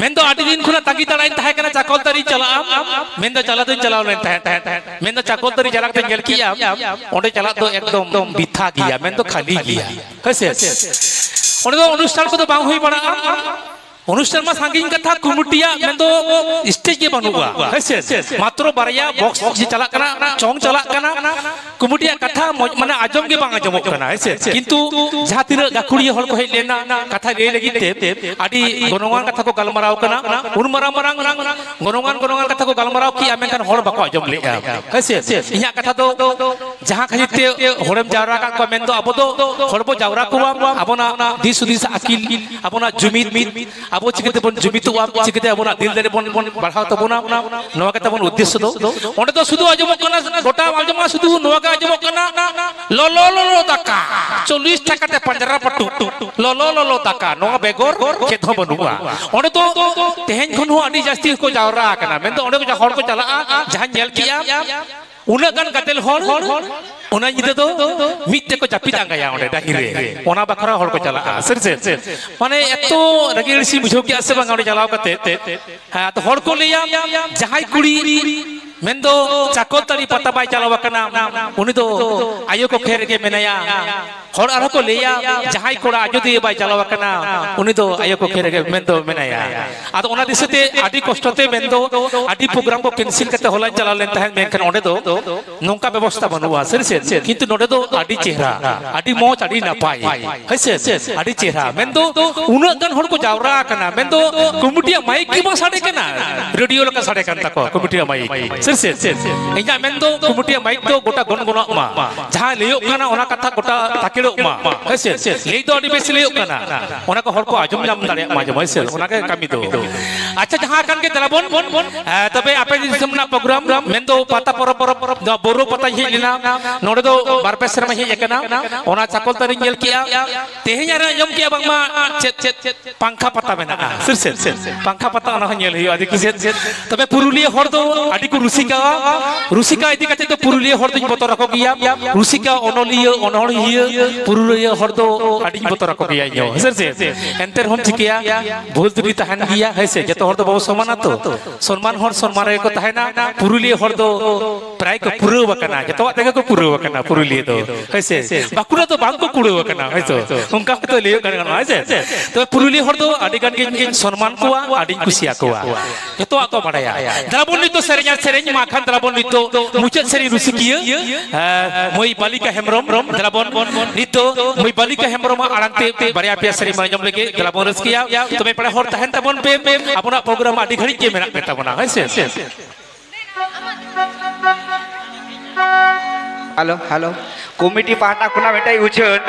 ᱢᱮᱱᱫᱚ ᱟᱹᱰᱤ ᱫᱤᱱ ᱠᱷᱚᱱᱟᱜ ᱛᱟᱺᱜᱤ ᱛᱟᱲᱟᱜ ᱤᱧ ᱛᱟᱦᱮᱸ ᱠᱟᱱᱟ, ᱪᱟᱠᱚᱞᱛᱟᱹᱲᱤ ᱪᱟᱞᱟᱜᱼᱟ᱾ ᱢᱮᱱᱫᱚ ᱪᱟᱞᱟᱣ ᱫᱚᱧ ᱪᱟᱞᱟᱣ ᱞᱮᱱ ᱛᱟᱦᱮᱸᱫ, ᱛᱟᱦᱮᱸᱫ, ᱛᱟᱦᱮᱸᱫ᱾ ᱢᱮᱱᱫᱚ ᱪᱟᱠᱚᱞᱛᱟᱹᱲᱤ ᱪᱟᱞᱟᱣ ᱠᱟᱛᱮ ᱧᱮᱞ ᱠᱮᱜᱼᱟ, ᱚᱸᱰᱮ ᱪᱟᱞᱟᱜ ᱫᱚ ᱮᱠᱫᱚᱢ ᱵᱤᱛᱷᱟ ᱜᱮᱭᱟ, ᱢᱮᱱᱫᱚ ᱠᱷᱟᱹᱞᱤ ᱜᱮᱭᱟ, ᱦᱮᱸᱥᱮ? ᱚᱸᱰᱮ ᱫᱚ ᱚᱱᱩᱥᱴᱷᱟᱱ ᱠᱚᱫᱚ ᱵᱟᱝ ᱦᱩᱭ ᱵᱟᱲᱟᱜᱼᱟ᱾ ᱚᱱᱩᱥᱴᱷᱟᱱ ᱢᱟ ᱥᱟᱺᱜᱤᱧ ᱠᱟᱛᱷᱟ, ᱠᱚᱢᱤᱴᱤᱭᱟᱜ ᱢᱮᱱᱫᱚ ᱥᱴᱮᱡᱽ ᱜᱮ ᱵᱟᱹᱱᱩᱜᱼᱟ, ᱦᱮᱸᱥᱮ? ᱢᱟᱛᱨᱚ ᱵᱟᱨᱭᱟ ᱵᱚᱠᱥ ᱡᱮ ᱪᱟᱞᱟᱜ ᱠᱟᱱᱟ, ᱪᱚᱝ ᱪᱟᱞᱟᱜ ᱠᱟᱱᱟ, ᱠᱚᱢᱤᱴᱤᱭᱟᱜ ᱠᱟᱛᱷᱟ ᱢᱚᱡᱽ, ᱢᱟᱱᱮ ᱟᱸᱡᱚᱢ ᱜᱮ ᱵᱟᱝ ᱟᱸᱡᱚᱢᱚᱜ ᱠᱟᱱᱟ, ᱦᱮᱸᱥᱮ? ᱠᱤᱱᱛᱩ ᱡᱟᱦᱟᱸ ᱛᱤᱱᱟᱹᱜ ᱜᱟᱹᱠᱷᱩᱲᱤᱭᱟᱹ ᱦᱚᱲ ᱠᱚ ᱦᱮᱡ ᱞᱮᱱᱟ, ᱠᱟᱛᱷᱟ ᱞᱟᱹᱭ ᱞᱟᱹᱜᱤᱫ ᱛᱮ ᱟᱹᱰᱤ ᱜᱚᱱᱚᱝᱟᱱ ᱠᱟᱛᱷᱟ ᱠᱚ ᱜᱟᱞᱢᱟᱨᱟᱣ ᱠᱟᱱᱟ, ᱩᱱ ᱢᱟᱨᱟᱝ ᱢᱟᱨᱟᱝ ᱜᱚᱱᱚᱝᱟᱱ ᱜᱚᱱᱚᱝᱟᱱ ᱠᱟᱛᱷᱟ ᱠᱚ ᱜᱟᱞᱢᱟᱨᱟᱣ ᱠᱮᱜᱼᱟ, ᱢᱮᱱᱠᱷᱟᱱ ᱦᱚᱲ ᱵᱟᱠᱚ ᱟᱸᱡᱚᱢ ᱞᱮᱜᱼᱟ, ᱦᱮᱸᱥᱮ? ᱤᱧᱟᱹᱜ ᱠᱟᱛᱷᱟ ᱫᱚ ᱡᱟᱦᱟᱸ ᱠᱷᱟᱹᱛᱤᱨ ᱛᱮ ᱦᱚᱲᱮᱢ ᱡᱟᱣᱨᱟ ᱟᱠᱟᱫ ᱠᱚᱣᱟ, ᱢᱮᱱᱫᱚ ᱟᱵᱚ ᱫᱚ ᱦᱚᱲ ᱵᱚ ᱡᱟᱣᱨᱟ ᱠᱚᱣᱟ, ᱟᱵᱚᱱᱟᱜ ᱫᱤᱥ ᱦᱩᱫᱤᱥ ᱟᱹᱠᱤᱞ, ᱟᱵᱚᱱᱟᱜ ᱡᱩᱢᱤᱫ, ᱟᱵᱚ ᱪᱤᱠᱟᱹ ᱛᱮᱵᱚᱱ ᱡᱩᱢᱤᱫᱚᱜᱼᱟ, ᱪᱤᱠᱟᱹᱛᱮ ᱟᱵᱚᱱᱟᱜ ᱫᱤᱞ ᱫᱟᱲᱮ ᱵᱚᱱ, ᱵᱚᱱ ᱵᱟᱲᱦᱟᱣ ᱛᱟᱵᱚᱱᱟ, ᱱᱚᱣᱟ ᱜᱮ ᱛᱟᱵᱚᱱ ᱩᱫᱽᱫᱮᱥᱥᱚ ᱫᱚ᱾ ᱚᱸᱰᱮ ᱫᱚ ᱥᱩᱫᱷᱩ ᱟᱸᱡᱚᱢᱚᱜ ᱠᱟᱱᱟ, ᱜᱚᱴᱟ ᱟᱸᱡᱚᱢᱚᱜᱼᱟ, ᱥᱩᱫᱷᱩ ᱱᱚᱣᱟ ᱜᱮ ᱟᱸᱡᱚᱢᱚᱜ ᱠᱟᱱᱟ, "ᱞᱚᱞᱚ ᱞᱚᱞᱚ ᱫᱟᱠᱟ, ᱪᱚᱞᱞᱤᱥ ᱴᱟᱠᱟ ᱛᱮ ᱯᱟᱸᱡᱽᱨᱟ ᱯᱟᱹᱴᱩ, ᱞᱚᱞᱚ ᱞᱚᱞᱚ ᱫᱟᱠᱟ", ᱱᱚᱣᱟ ᱵᱮᱜᱚᱨ ᱪᱮᱫ ᱦᱚᱸ ᱵᱟᱹᱱᱩᱜᱼᱟ᱾ ᱚᱸᱰᱮ ᱫᱚ ᱛᱮᱦᱮᱧ ᱠᱷᱚᱱ ᱦᱚᱸ ᱟᱹᱰᱤ ᱡᱟᱹᱥᱛᱤ ᱠᱚ ᱡᱟᱣᱨᱟ ᱟᱠᱟᱱᱟ, ᱢᱮᱱᱫᱚ ᱚᱸᱰᱮ ᱠᱚ ᱦᱚᱲ ᱠᱚ ᱪᱟᱞᱟᱜᱼᱟ, ᱡᱟᱦᱟᱸᱧ ᱧᱮᱞ ᱠᱮᱜᱼᱟ, ᱩᱱᱟᱹᱜ ᱜᱟᱱ ᱜᱟᱫᱮᱞ ᱦᱚᱲ ᱚᱱᱟ ᱧᱤᱫᱟᱹ ᱫᱚ ᱢᱤᱫ ᱛᱮᱠᱚ ᱡᱟᱹᱯᱤᱫ ᱟᱸᱜᱟᱭᱟ ᱚᱸᱰᱮ ᱰᱟᱹᱦᱤ ᱨᱮ, ᱚᱱᱟ ᱵᱟᱠᱷᱨᱟ ᱦᱚᱲ ᱠᱚ ᱪᱟᱞᱟᱜᱼᱟ᱾ ᱥᱟᱹᱨᱤ ᱥᱮ? ᱢᱟᱱᱮ ᱮᱛᱚ ᱨᱟᱹᱜᱤ ᱟᱹᱲᱤᱥᱤᱧ ᱵᱩᱡᱷᱟᱹᱣ ᱠᱮᱜᱼᱟ ᱥᱮ ᱵᱟᱝ ᱚᱸᱰᱮ ᱪᱟᱞᱟᱣ ᱠᱟᱛᱮ᱾ ᱦᱮᱸ, ᱟᱫᱚ ᱦᱚᱲ ᱠᱚ ᱞᱟᱹᱭᱟ, ᱡᱟᱦᱟᱸᱭ ᱠᱩᱲᱤ ᱢᱮᱱᱫᱚ ᱪᱟᱠᱚᱞᱛᱟᱹᱲᱤ ᱯᱟᱛᱟ ᱵᱟᱭ ᱪᱟᱞᱟᱣ ᱟᱠᱟᱱᱟ, ᱩᱱᱤ ᱫᱚ ᱟᱭᱳ ᱠᱚᱠᱷᱮ ᱨᱮᱜᱮ ᱢᱮᱱᱟᱭᱟ᱾ ᱦᱚᱲ ᱟᱨᱦᱚᱸ ᱠᱚ ᱞᱟᱹᱭᱟ, ᱡᱟᱦᱟᱸᱭ ᱠᱚᱲᱟ ᱟᱡᱚᱫᱤᱭᱟᱹ ᱵᱟᱭ ᱪᱟᱞᱟᱣ ᱟᱠᱟᱱᱟ, ᱩᱱᱤ ᱫᱚ ᱟᱭᱳ ᱠᱚᱠᱷᱮ ᱨᱮᱜᱮ ᱢᱮᱱᱫᱚ ᱢᱮᱱᱟᱭᱟ᱾ ᱟᱫᱚ ᱚᱱᱟ ᱫᱤᱥᱟᱹᱛᱮ ᱟᱹᱰᱤ ᱠᱚᱥᱴᱚ ᱛᱮ ᱢᱮᱱᱫᱚ ᱟᱹᱰᱤ ᱯᱨᱳᱜᱨᱟᱢ ᱠᱚ ᱠᱮᱱᱥᱮᱞ ᱠᱟᱛᱮ ᱦᱚᱞᱟᱧ ᱪᱟᱞᱟᱣ ᱞᱮᱱ ᱛᱟᱦᱮᱸᱫ, ᱢᱮᱱᱠᱷᱟᱱ ᱚᱸᱰᱮ ᱫᱚ ᱱᱚᱝᱠᱟ ᱵᱮᱵᱚᱥᱛᱷᱟ ᱵᱟᱹᱱᱩᱜᱼᱟ, ᱥᱟᱹᱨᱤ ᱥᱮ? ᱠᱤᱱᱛᱩ ᱱᱚᱰᱮ ᱫᱚ ᱟᱹᱰᱤ ᱪᱮᱦᱨᱟ, ᱟᱹᱰᱤ ᱢᱚᱡᱽ, ᱟᱹᱰᱤ ᱱᱟᱯᱟᱭ, ᱦᱳᱭ ᱥᱮ? ᱟᱹᱰᱤ ᱪᱮᱦᱨᱟ᱾ ᱢᱮᱱᱫᱚ ᱩᱱᱟᱹᱜ ᱜᱟᱱ ᱦᱚᱲ ᱠᱚ ᱡᱟᱣᱨᱟ ᱟᱠᱟᱱᱟ, ᱢᱮᱱᱫᱚ ᱠᱚᱢᱤᱴᱤᱭᱟᱜ ᱢᱟᱭᱤᱠ ᱜᱮ ᱵᱟᱝ ᱥᱟᱰᱮ ᱠᱟᱱᱟ, ᱨᱮᱰᱤᱭᱳ ᱞᱮᱠᱟ ᱥᱟᱰᱮ ᱠᱟᱱ ᱛᱟᱠᱚᱣᱟ ᱠᱚᱢᱤᱴᱤᱭᱟᱜ ᱢᱟᱭᱤᱠ, ᱥᱟᱹᱨᱤ ᱥᱮ? ᱤᱧᱟᱹᱜ ᱢᱮᱱᱫᱚ ᱠᱚᱢᱤᱴᱤᱭᱟᱜ ᱢᱟᱭᱤᱠ ᱫᱚ ᱜᱚᱴᱟ ᱜᱚᱱᱜᱚᱱᱚᱜ ᱢᱟ, ᱡᱟᱦᱟᱸ ᱞᱟᱹᱭᱚᱜ ᱠᱟᱱᱟ ᱚᱱᱟ ᱠᱟᱛᱷᱟ ᱜᱚᱴᱟ ᱛᱟᱠᱮᱲᱚᱜ ᱢᱟ, ᱦᱳᱭ ᱥᱮ? ᱞᱟᱹᱭ ᱫᱚ ᱟᱹᱰᱤ ᱵᱮᱥ ᱞᱟᱹᱭᱚᱜ ᱠᱟᱱᱟ, ᱚᱱᱟ ᱠᱚ ᱦᱚᱲ ᱠᱚ ᱟᱸᱡᱚᱢ ᱧᱟᱢ ᱫᱟᱲᱮᱭᱟᱜ ᱢᱟ, ᱡᱮᱢᱚᱱ, ᱦᱳᱭ ᱥᱮ? ᱚᱱᱟᱜᱮ ᱠᱟᱹᱢᱤ ᱫᱚ᱾ ᱟᱪᱪᱷᱟ, ᱡᱟᱦᱟᱸ ᱠᱟᱱ ᱜᱮ, ᱫᱮᱞᱟ ᱵᱚᱱ, ᱮ, ᱛᱚᱵᱮ ᱟᱯᱮ ᱫᱤᱥᱚᱢ ᱨᱮᱱᱟᱜ ᱯᱨᱳᱜᱨᱟᱢ ᱢᱮᱱᱫᱚ ᱯᱟᱛᱟ ᱯᱚᱨᱚᱵᱽ, ᱯᱚᱨᱚᱵᱽ, ᱱᱚᱣᱟ ᱵᱳᱨᱳ ᱯᱟᱛᱟᱧ ᱦᱮᱡ ᱞᱮᱱᱟ, ᱱᱚᱰᱮ ᱫᱚ ᱵᱟᱨ ᱯᱮ ᱥᱮᱨᱢᱟ ᱦᱮᱡ ᱟᱠᱟᱱᱟ, ᱚᱱᱟ ᱪᱟᱠᱚᱞᱛᱟᱹᱨᱤᱧ ᱧᱮᱞ ᱠᱮᱜᱼᱟ᱾ ᱛᱮᱦᱮᱧ ᱟᱨ ᱟᱸᱡᱚᱢ ᱠᱮᱜᱼᱟ ᱵᱟᱝᱢᱟ ᱪᱮᱫ, ᱪᱮᱫ, ᱪᱮᱫ ᱯᱟᱝᱠᱷᱟ ᱯᱟᱛᱟ ᱢᱮᱱᱟᱜᱼᱟ, ᱥᱤᱨᱥᱮᱫ ᱯᱟᱝᱠᱷᱟ ᱯᱟᱛᱟ, ᱚᱱᱟ ᱦᱚᱸ ᱧᱮᱞ ᱦᱩᱭᱩᱜᱼᱟ ᱟᱹᱰᱤ ᱠᱩᱥᱤ᱾ ᱛᱚᱵᱮ ᱯᱩᱨᱩᱞᱤᱭᱟᱹ ᱦᱚᱲ ᱫᱚ ᱟᱹᱰᱤ ᱠᱚ ᱨᱩᱥᱤᱠᱟᱣᱟ, ᱨᱩᱥᱤᱠᱟ ᱤᱫᱤ ᱠᱟᱛᱮ ᱫᱚ ᱯᱩᱨᱩᱞᱤᱭᱟᱹ ᱦᱚᱲ ᱫᱚᱧ ᱵᱚᱛᱚᱨ ᱟᱠᱚ ᱜᱮᱭᱟ, ᱨᱩᱥᱤᱠᱟ, ᱚᱱᱚᱞᱤᱭᱟᱹ, ᱚᱱᱚᱬᱦᱤᱭᱟᱹ, ᱯᱩᱨᱩᱞᱤᱭᱟᱹ ᱦᱚᱲ ᱫᱚ ᱟᱹᱰᱤᱧ ᱵᱚᱛᱚᱨ ᱟᱠᱚ ᱜᱮᱭᱟ ᱤᱧ ᱦᱚᱸ, ᱥᱤᱨᱥᱮᱫ᱾ ᱮᱱᱛᱮ ᱨᱮᱦᱚᱸᱢ ᱪᱤᱠᱟᱹᱭᱟ, ᱵᱷᱩᱞ ᱛᱨᱩᱴᱤ ᱛᱟᱦᱮᱱ ᱜᱮᱭᱟ, ᱦᱮᱸ ᱥᱮ? ᱡᱚᱛᱚ ᱦᱚᱲ ᱫᱚ ᱵᱟᱵᱚ ᱥᱚᱢᱟᱱᱟ ᱛᱚ, ᱥᱚᱱᱢᱟᱱ ᱦᱚᱲ ᱥᱚᱱᱢᱟᱱ ᱨᱮᱜᱮ ᱠᱚ ᱛᱟᱦᱮᱱᱟ᱾ ᱯᱩᱨᱩᱞᱤᱭᱟᱹ ᱦᱚᱲ ᱫᱚ ᱯᱨᱟᱭ ᱠᱚ ᱯᱩᱨᱟᱹᱣ ᱟᱠᱟᱱᱟ, ᱡᱚᱛᱚᱣᱟᱜ ᱛᱮᱜᱮ ᱠᱚ ᱯᱩᱨᱟᱹᱣ ᱟᱠᱟᱱᱟ ᱯᱩᱨᱩᱞᱤᱭᱟᱹ ᱫᱚ, ᱦᱳᱭ ᱥᱮ? ᱵᱟᱸᱠᱩᱲᱟ ᱫᱚ ᱵᱟᱝ ᱠᱚ ᱠᱩᱲᱟᱹᱣ ᱟᱠᱟᱱᱟ, ᱦᱳᱭ ᱛᱚ? ᱚᱱᱠᱟ ᱦᱚᱭᱛᱳ ᱞᱟᱹᱭ ᱜᱟᱱᱚᱜᱼᱟ, ᱦᱳᱭ ᱥᱮ? ᱛᱚᱵᱮ ᱯᱩᱨᱩᱞᱤᱭᱟᱹ ᱦᱚᱲ ᱫᱚ ᱟᱹᱰᱤ ᱜᱟᱱ ᱜᱤᱧ, ᱜᱤᱧ ᱥᱚᱱᱢᱟᱱ ᱠᱚᱣᱟ, ᱟᱹᱰᱤᱧ ᱠᱩᱥᱤᱭᱟᱠᱚᱣᱟ, ᱡᱚᱛᱚᱣᱟᱜ ᱠᱚ ᱵᱟᱲᱟᱭᱟ᱾ ᱫᱮᱞᱟ ᱵᱚᱱ ᱱᱤᱛ ᱫᱚ ᱥᱮᱨᱮᱧ ᱟᱨ ᱥᱮᱨᱮᱧ ᱢᱟ ᱠᱷᱟᱱ, ᱫᱮᱞᱟ ᱵᱚᱱ ᱱᱤᱛ ᱫᱚ ᱢᱩᱪᱟᱹᱫ ᱥᱮᱨᱮᱧ ᱨᱩᱥᱤᱠᱤᱭᱟᱹ, ᱮ, ᱢᱟᱹᱭ ᱵᱟᱞᱤᱠᱟ ᱦᱮᱢᱵᱨᱚᱢ, ᱫᱮᱞᱟ ᱵᱚᱱ ᱱᱤᱛ ᱫᱚ ᱢᱟᱹᱭ ᱵᱟᱞᱤᱠᱟ ᱦᱮᱢᱵᱨᱚᱢᱟᱜ ᱟᱲᱟᱝ ᱛᱮ ᱵᱟᱨᱭᱟ ᱯᱮᱭᱟ ᱥᱮᱨᱮᱧ ᱵᱚᱱ ᱟᱸᱡᱚᱢ ᱞᱮᱜᱮ, ᱫᱮᱞᱟ ᱵᱚᱱ ᱨᱟᱹᱥᱠᱟᱹᱭᱟ᱾ ᱛᱚᱵᱮ ᱯᱮᱲᱟ ᱦᱚᱲ ᱛᱟᱦᱮᱱ ᱛᱟᱵᱚᱱ ᱯᱮ, ᱟᱵᱚᱱᱟᱜ ᱯᱨᱳᱜᱨᱟᱢ ᱟᱹᱰᱤ ᱜᱷᱟᱹᱲᱤᱡ ᱜᱮ ᱢᱮᱱᱟᱜ ᱜᱮ ᱛᱟᱵᱚᱱᱟ, ᱦᱳᱭ ᱥᱮ? Hello, hello. ᱠᱚᱢᱤᱴᱤ ᱯᱟᱦᱴᱟ ᱠᱷᱚᱱᱟᱜ ᱢᱤᱫᱴᱮᱡ ᱩᱪᱷᱟᱹᱱ,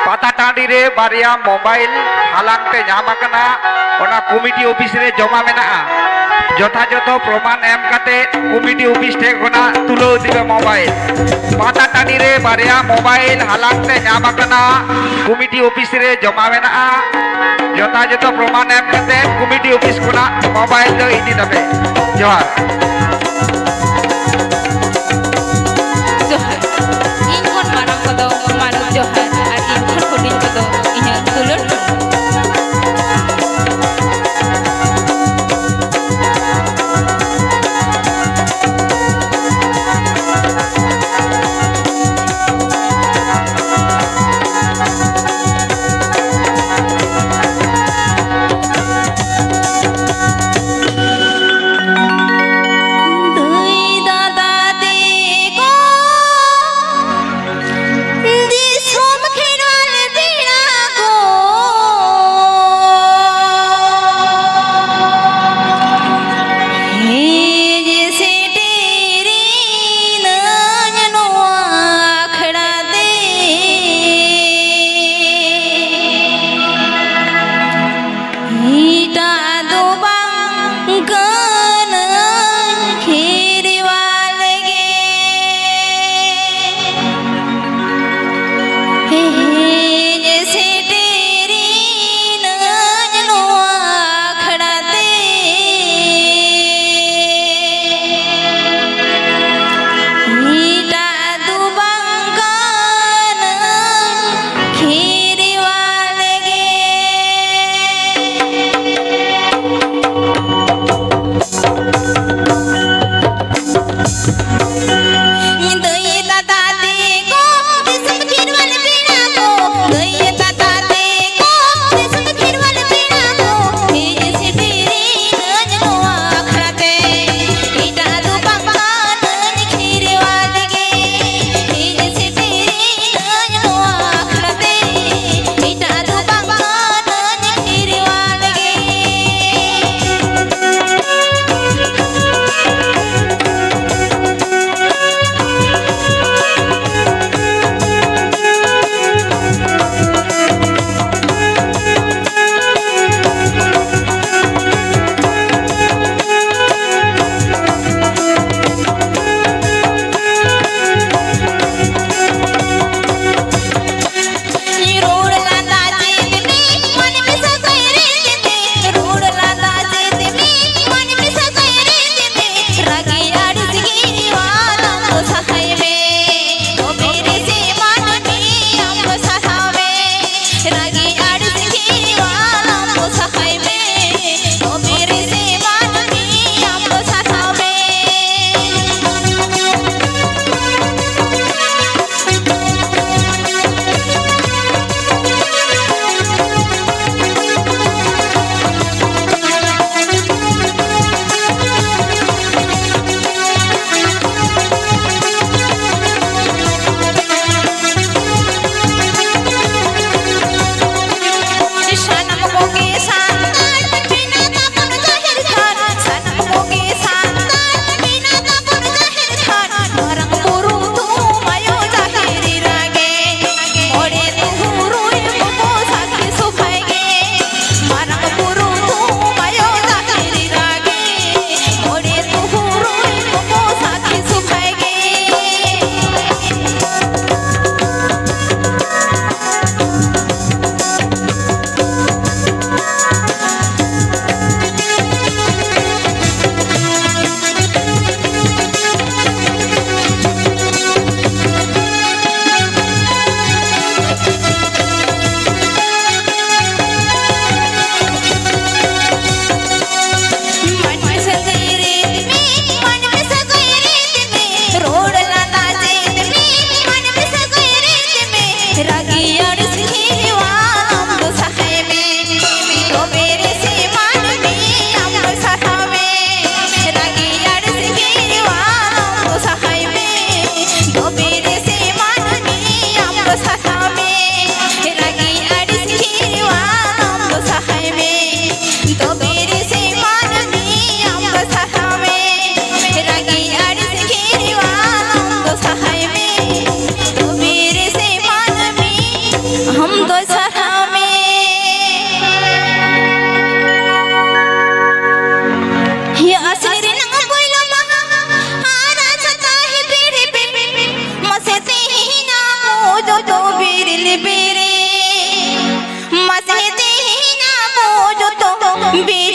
ᱯᱟᱛᱟ ᱴᱟᱺᱰᱤ ᱨᱮ ᱵᱟᱨᱭᱟ ᱢᱳᱵᱟᱭᱤᱞ ᱦᱟᱞᱟᱝ ᱛᱮ ᱧᱟᱢ ᱟᱠᱟᱱᱟ, ᱚᱱᱟ ᱠᱚᱢᱤᱴᱤ ᱚᱯᱷᱤᱥ ᱨᱮ ᱡᱚᱢᱟ ᱢᱮᱱᱟᱜᱼᱟ᱾ ᱡᱚᱛᱷᱟᱡᱚᱛᱷᱚ ᱯᱨᱚᱢᱟᱱ ᱮᱢ ᱠᱟᱛᱮ ᱠᱚᱢᱤᱴᱤ ᱚᱯᱷᱤᱥ ᱴᱷᱮᱱ ᱠᱷᱚᱱᱟᱜ ᱛᱩᱞᱟᱹᱣ ᱤᱫᱤ ᱯᱮ ᱢᱳᱵᱟᱭᱤᱞ᱾ ᱯᱟᱛᱟ ᱴᱟᱺᱰᱤ ᱨᱮ ᱵᱟᱨᱭᱟ ᱢᱳᱵᱟᱭᱤᱞ ᱦᱟᱞᱟᱝ ᱛᱮ ᱧᱟᱢ ᱟᱠᱟᱱᱟ, ᱠᱚᱢᱤᱴᱤ ᱚᱯᱷᱤᱥ ᱨᱮ ᱡᱚᱢᱟ ᱢᱮᱱᱟᱜᱼᱟ᱾ ᱡᱚᱛᱷᱟᱡᱚᱛᱷᱚ ᱯᱨᱚᱢᱟᱱ ᱮᱢ ᱠᱟᱛᱮ ᱠᱚᱢᱤᱴᱤ ᱚᱯᱷᱤᱥ ᱠᱷᱚᱱᱟᱜ ᱢᱳᱵᱟᱭᱤᱞ ᱫᱚ ᱤᱫᱤ ᱛᱟᱯᱮ᱾ ᱡᱚᱦᱟᱨ᱾ ᱡᱚᱦᱟᱨ᱾ ᱤᱧ ᱠᱷᱚᱱ ᱢᱟᱨᱟᱝ ᱠᱚᱫᱚ ᱢᱟᱨᱟᱝ ᱡᱚᱦᱟᱨ ᱟᱨ ᱤᱧ ᱠᱷᱚᱱ ᱦᱩᱰᱤᱧ ᱠᱚᱫᱚ ᱤᱧᱟᱹᱜ ᱫᱩᱞᱟᱹᱲ᱾ Baby.